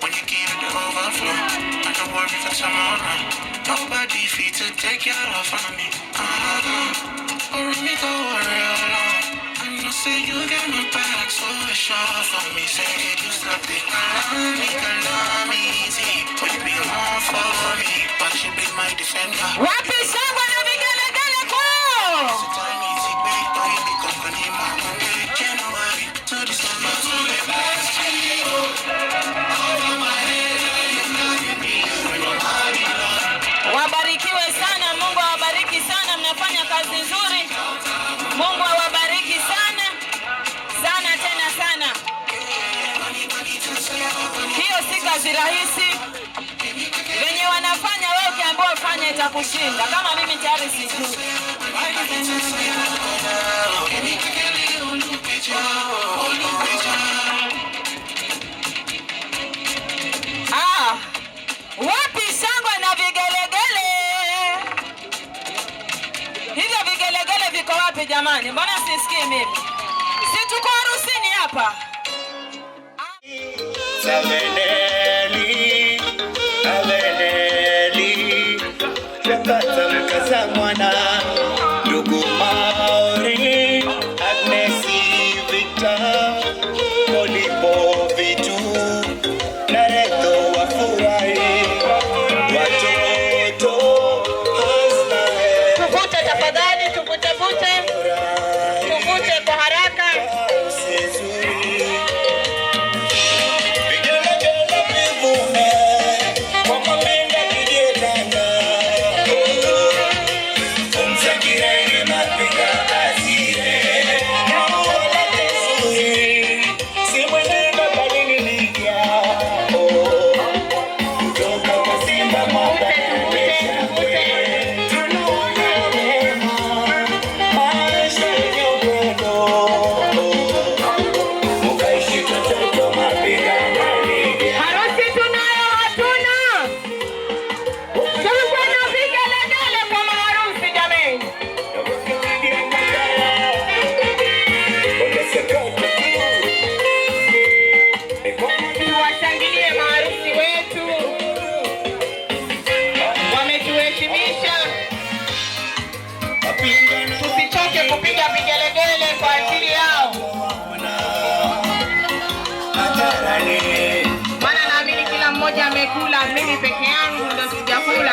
[SPEAKER 7] When you give it the overflow, I don't worry for tomorrow. Nobody fit to take care of me. Or me go worry alone. I know say you got my back, so it's sure for me. Say you stop the calamity. Would you be one for me? But you be my defender.
[SPEAKER 9] Wapi shangwe na vigelegele kwao?
[SPEAKER 7] January to December to the last year. Over my head, you carry me from Babylon.
[SPEAKER 9] Wabarikiwe sana, Mungu awabariki sana, mnafanya kazi nzuri. Mungu awabariki sana sana tena sana. Hiyo si kazi rahisi. Venye wanafanya wewe ukiambiwa ufanye itakushinda. Kama mimi tayari sijui. Ah, wapi shangwe na vigelegele? Hivyo vigelegele viko wapi jamani? Mbona sisikii mimi? Si tuko harusini hapa?
[SPEAKER 11] Saveneli, Aveneli, Lakata mkaza mwana, ndugu Maori, Agnesi Victor, Kolipo Vitu, Nareto wafurahi, watoto Hasna.
[SPEAKER 9] Tuvute tafadhali, tuvute vute. Tuvute kwa haraka. Harusi tunayo hatuna? Shangwe na vigelegele kwa maharusi jameni. Tuwashangilie maharusi wetu, wametuheshimisha. Tusichoke kupiga vigelegele kwa ajili yao, maana naamini kila mmoja amekula, mimi peke yangu ndo sijakula.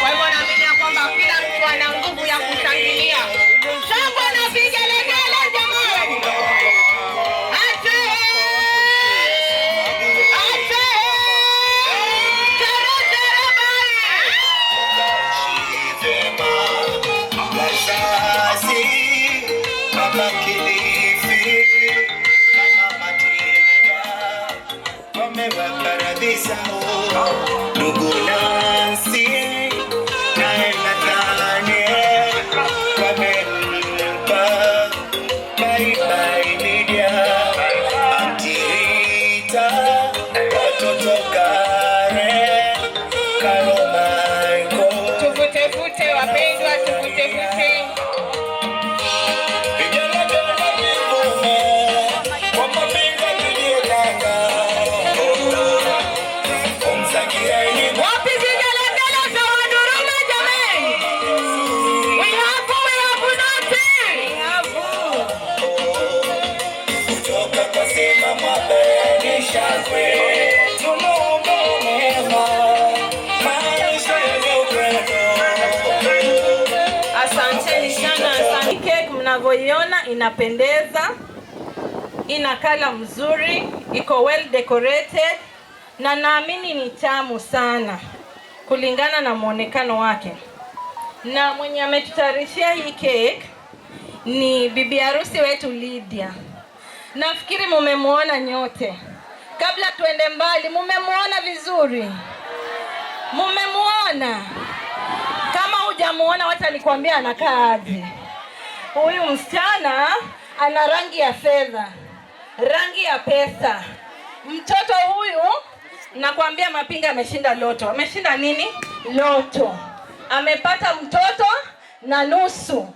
[SPEAKER 9] Kwa hivyo naamini ya kwamba kila mtu ana nguvu ya kushangilia. Shangwe na vigelegele jamani! Ate! Ate! Tere tere bye!
[SPEAKER 11] Wazazi, Baba Kilifi, Mama Matilda, wamewaparadisa ndugu na
[SPEAKER 12] Inapendeza, ina color mzuri, iko well decorated na naamini ni tamu sana kulingana na mwonekano wake. Na mwenye ametutayarishia hii cake ni bibi harusi wetu Lydia. Nafikiri mumemuona nyote. Kabla tuende mbali, mumemuona vizuri? Mumemuona? Kama hujamuona, wacha nikwambia anakaa aje. Huyu msichana ana rangi ya fedha, rangi ya pesa. Mtoto huyu nakwambia, Mapinga ameshinda loto. Ameshinda nini? Loto. Amepata mtoto na nusu.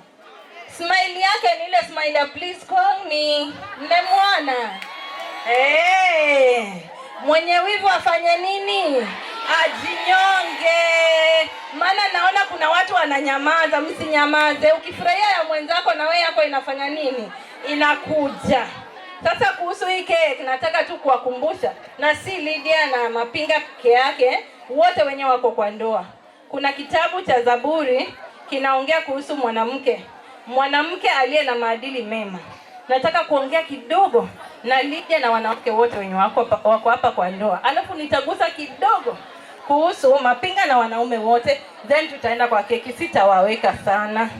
[SPEAKER 12] Smile yake ni ile smile ya "please call me". Mmemwona? Hey, mwenye wivu afanye nini? Ajinyonge. Maana naona kuna watu wananyamaza. Msinyamaze. Ukifurahia ya mwenzako na wewe yako inafanya nini? Inakuja. Sasa kuhusu hii cake, nataka tu kuwakumbusha, na si Lydia na Mapinga peke yake, wote wenye wako kwa ndoa. Kuna kitabu cha Zaburi kinaongea kuhusu mwanamke, mwanamke aliye na maadili mema. Nataka kuongea kidogo na Lydia na wanawake wote wenye wako hapa kwa ndoa, alafu nitagusa kidogo kuhusu Mapinga na wanaume wote, then tutaenda kwa keki. Sitawaweka sana.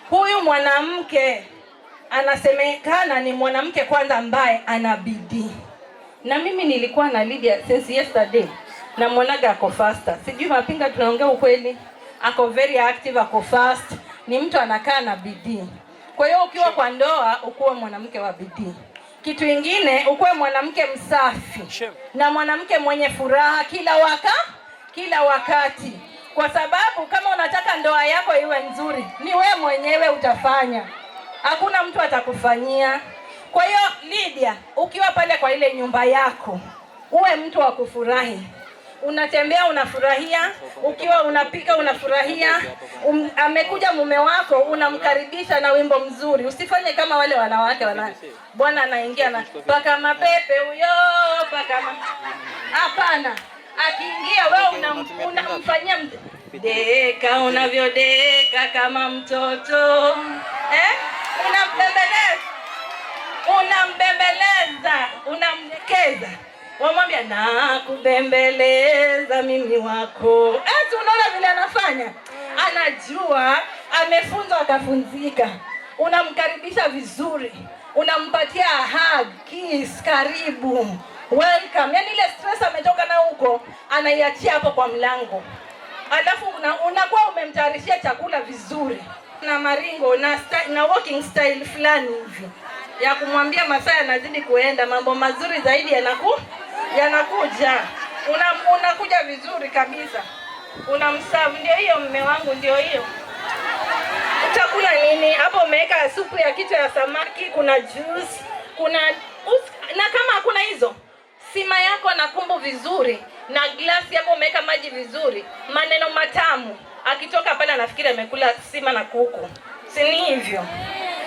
[SPEAKER 12] Huyu mwanamke anasemekana ni mwanamke kwanza ambaye ana bidii, na mimi nilikuwa na Lydia since yesterday, namwonaga ako faster. Sijui Mapinga, tunaongea ukweli? Ako very active, ako fast, ni mtu anakaa na bidii. Kwa hiyo ukiwa kwa ndoa ukuwe mwanamke wa bidii. Kitu ingine, ukuwe mwanamke msafi na mwanamke mwenye furaha kila wakati, kwa sababu kama unataka ndoa yako iwe nzuri, ni we mwenyewe utafanya, hakuna mtu atakufanyia. Kwa hiyo Lydia, ukiwa pale kwa ile nyumba yako, uwe mtu wa kufurahi. Unatembea unafurahia, ukiwa unapika unafurahia. Amekuja mume wako unamkaribisha na wimbo mzuri. Usifanye kama wale wanawake wana bwana anaingia na paka mapepe huyo paka ma... Hapana, akiingia wewe unamfanyia deka unavyodeka kama mtoto, eh? Unambembeleza, unambembeleza, unamdekeza, wamwambia "Nakubembeleza mimi wako". Eh, unaona vile anafanya, anajua amefunzwa akafunzika. Unamkaribisha vizuri, unampatia hug, kiss, "Karibu, welcome". Yani ile stress ametoka na huko anaiachia hapo kwa mlango, alafu unakuwa umemtayarishia chakula vizuri na maringo na walking style fulani hivi ya kumwambia masaa yanazidi kuenda, mambo mazuri zaidi yanakuja. Unakuja vizuri kabisa, unamserve. "Ndio hiyo mme wangu, ndio hiyo. Utakula nini?" Hapo umeweka supu ya kichwa ya samaki, kuna juice, kuna na kama hakuna hizo, sima yako na kumbu vizuri na glasi yako umeweka maji vizuri, maneno matamu. Akitoka pale anafikiri amekula sima na kuku, si ni hivyo?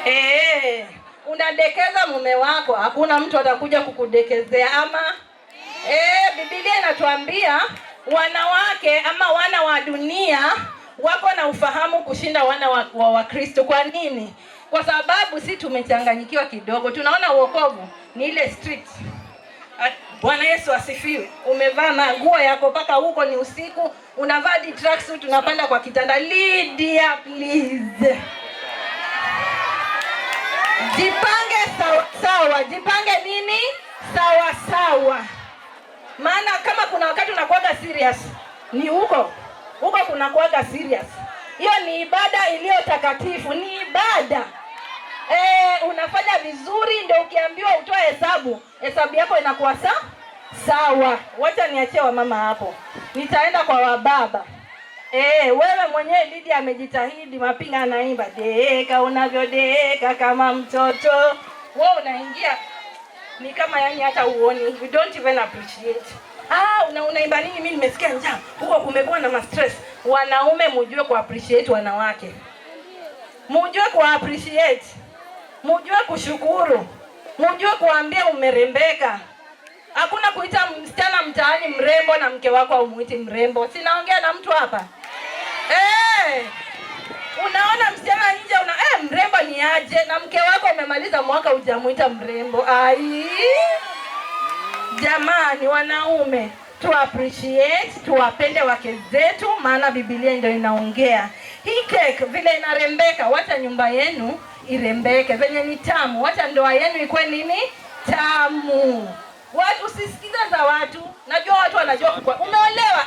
[SPEAKER 12] Eh, unadekeza mume wako, hakuna mtu atakuja kukudekezea ama. Biblia inatuambia wanawake ama wana wa dunia wako na ufahamu kushinda wana wa Wakristo. Kwa nini? Kwa sababu si tumechanganyikiwa kidogo, tunaona uokovu ni ile street. Bwana Yesu asifiwe. Umevaa manguo yako mpaka huko ni usiku, unavaa hadi tracksuit, unapanda kwa kitanda. Lydia, please. Jipange sawa sawa, jipange nini? Sawa sawa. Maana kama kuna wakati unakuwaga serious ni huko huko, kunakuwaga serious. Hiyo ni ibada iliyo takatifu, ni ibada. Unafanya vizuri, ndio ukiambiwa utoe hesabu, hesabu yako inakuwa sawa. Wacha niachie wamama hapo, nitaenda kwa wababa. Wewe mwenyewe Lydia amejitahidi, Mapinga anaimba "Deka unavyodeka kama mtoto". Wewe unaingia ni kama yani hata uoni, you don't even appreciate. Ah, unaimba nini? Mimi nimesikia njaa. Huko kumekuwa na ma stress. Wanaume mujue ku appreciate wanawake. Mujue ku appreciate. Mujue kushukuru. Mujue kuambia umerembeka. Hakuna kuita msichana mtaani mrembo na mke wako haumuiti mrembo. Sinaongea na mtu hapa? Eh! Unaona msichana nje una mrembo ni aje, na mke wako umemaliza mwaka hujamuita mrembo. Ai. Jamani wanaume, tu appreciate, tuwapende wake zetu, maana Biblia ndio inaongea. Hii cake vile inarembeka, wacha nyumba yenu irembeke. Venye ni tamu, wacha ndoa yenu ikuwe nini? Tamu. Watu usisikize za watu. Najua watu wanajua kukua. Umeolewa?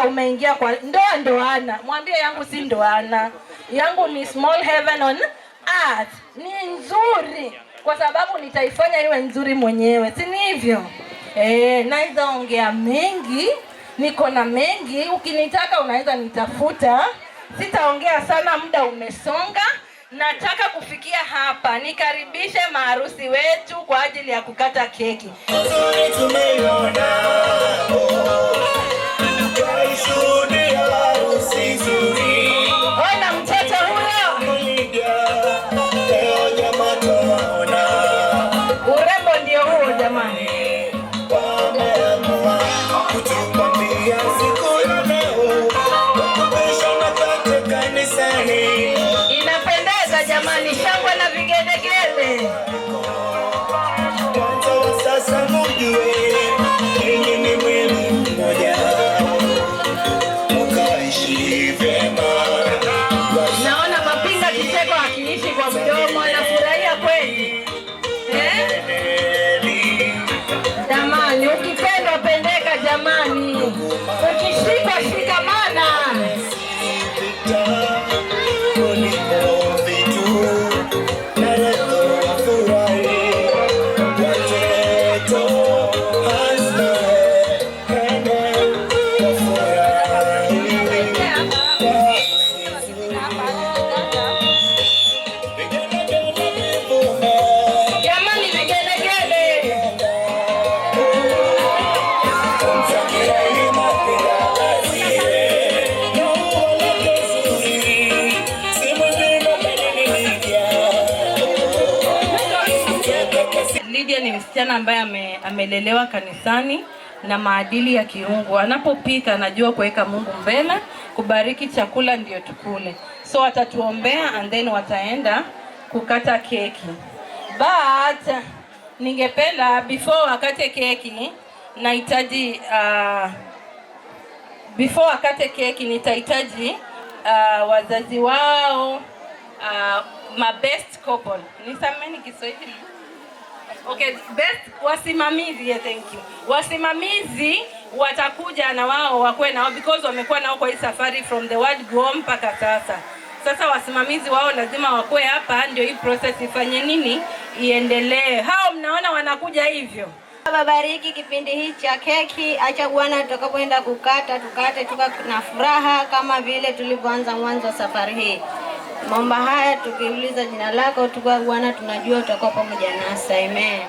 [SPEAKER 12] Umeingia kwa ndoa ndoana. Mwambie yangu si ndoana. Yangu ni small heaven on earth. Ni nzuri kwa sababu nitaifanya iwe nzuri mwenyewe, si ni hivyo? Naweza ongea mengi, niko na mengi. Ukinitaka unaweza nitafuta. Sitaongea sana, muda umesonga. Nataka kufikia hapa nikaribishe maharusi wetu kwa ajili ya kukata keki. Ona mtoto huyo, urembo ndio huo jamani. Inapendeza jamani, shangwe na vigelegele.
[SPEAKER 11] Sasa mujue ninyi ni mwili mmoja, mkaishi vyema.
[SPEAKER 12] Naona Mapinga kicheko akiishi kwa mdomo, anafurahia kweli. Jamani, ukipendwa pendeka jamani, ukishikwa shikamana. Jamani, vigelegele. Lydia ni msichana ambaye amelelewa kanisani na maadili ya kiungu. Anapopika anajua kuweka Mungu mbele, kubariki chakula ndio tukule. So atatuombea and then wataenda kukata keki. But ningependa before wakate keki nahitaji before wakate keki nitahitaji wazazi wao, ma best couple. Nisameni Kiswahili. Okay, best wasimamizi, yeah, thank you. Wasimamizi watakuja na wao wakuwe nao because wamekuwa nao kwa hii safari from the word go mpaka sasa. Sasa wasimamizi wao lazima wakuwe hapa ndio hii process ifanye nini? Iendelee. Hao mnaona wanakuja hivyo.
[SPEAKER 5] Baba, bariki kipindi hiki cha keki. Acha Bwana tutakapoenda kukata, tukate tuka na furaha kama vile tulivyoanza mwanzo wa safari hii. Maomba haya tukiuliza jina lako, tuka Bwana tunajua utakuwa pamoja nasi. Amen.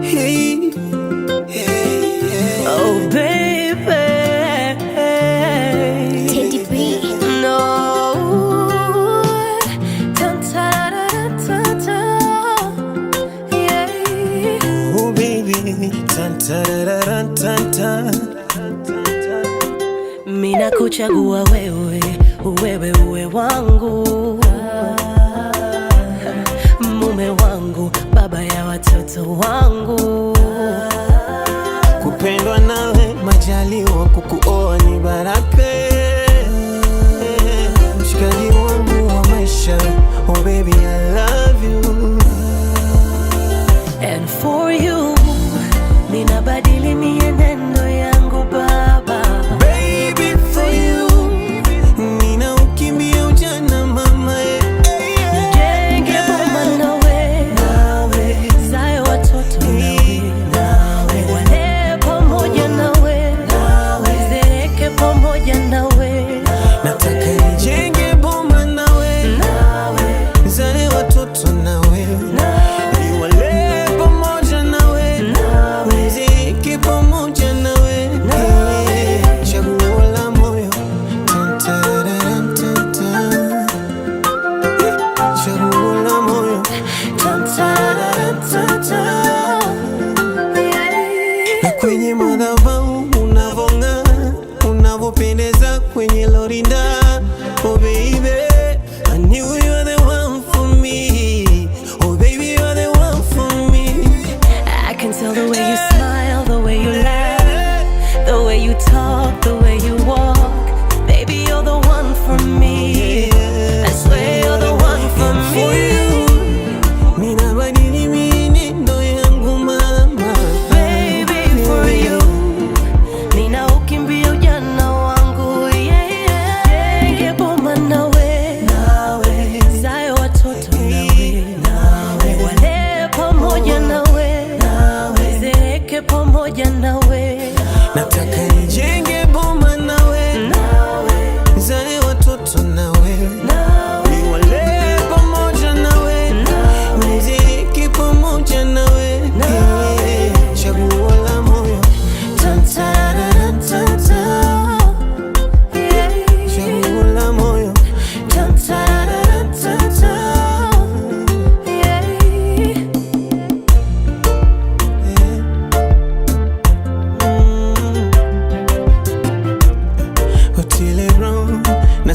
[SPEAKER 7] Hey, hey, oh baby,
[SPEAKER 13] Teddy B.
[SPEAKER 7] No. Dun, ta, da, da, da, da. Yeah.
[SPEAKER 11] Oh baby, tan tarararan, tan tan.
[SPEAKER 7] Mina kuchagua wewe, wewe uwe wangu, mume wangu, baba ya watoto wangu.
[SPEAKER 11] Kupendwa nawe majaliwa, kukuoa ni baraka. Mshikaji wangu wa maisha, oh baby I love you.
[SPEAKER 7] And for you, mina badili mienendo yangu baba.
[SPEAKER 11] Baby for you, nina ukimbia ujana mama eh.
[SPEAKER 7] Nijenge boma nawe, zae watoto nawe, niwalee pamoja nawe, nizereke pamoja nawe.
[SPEAKER 11] Nataka nijenge boma nawe, nizale watoto nawe, niwalee pamoja nawe, niziki pamoja nawe. Chaguo la moyo, tan tararam, tan tan. Chaguo la moyo, tan tararam, tan tan. Na kwenye madhabahu unavong'aa, unavopendeza kwenye lorinda.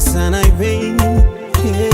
[SPEAKER 11] sana baby.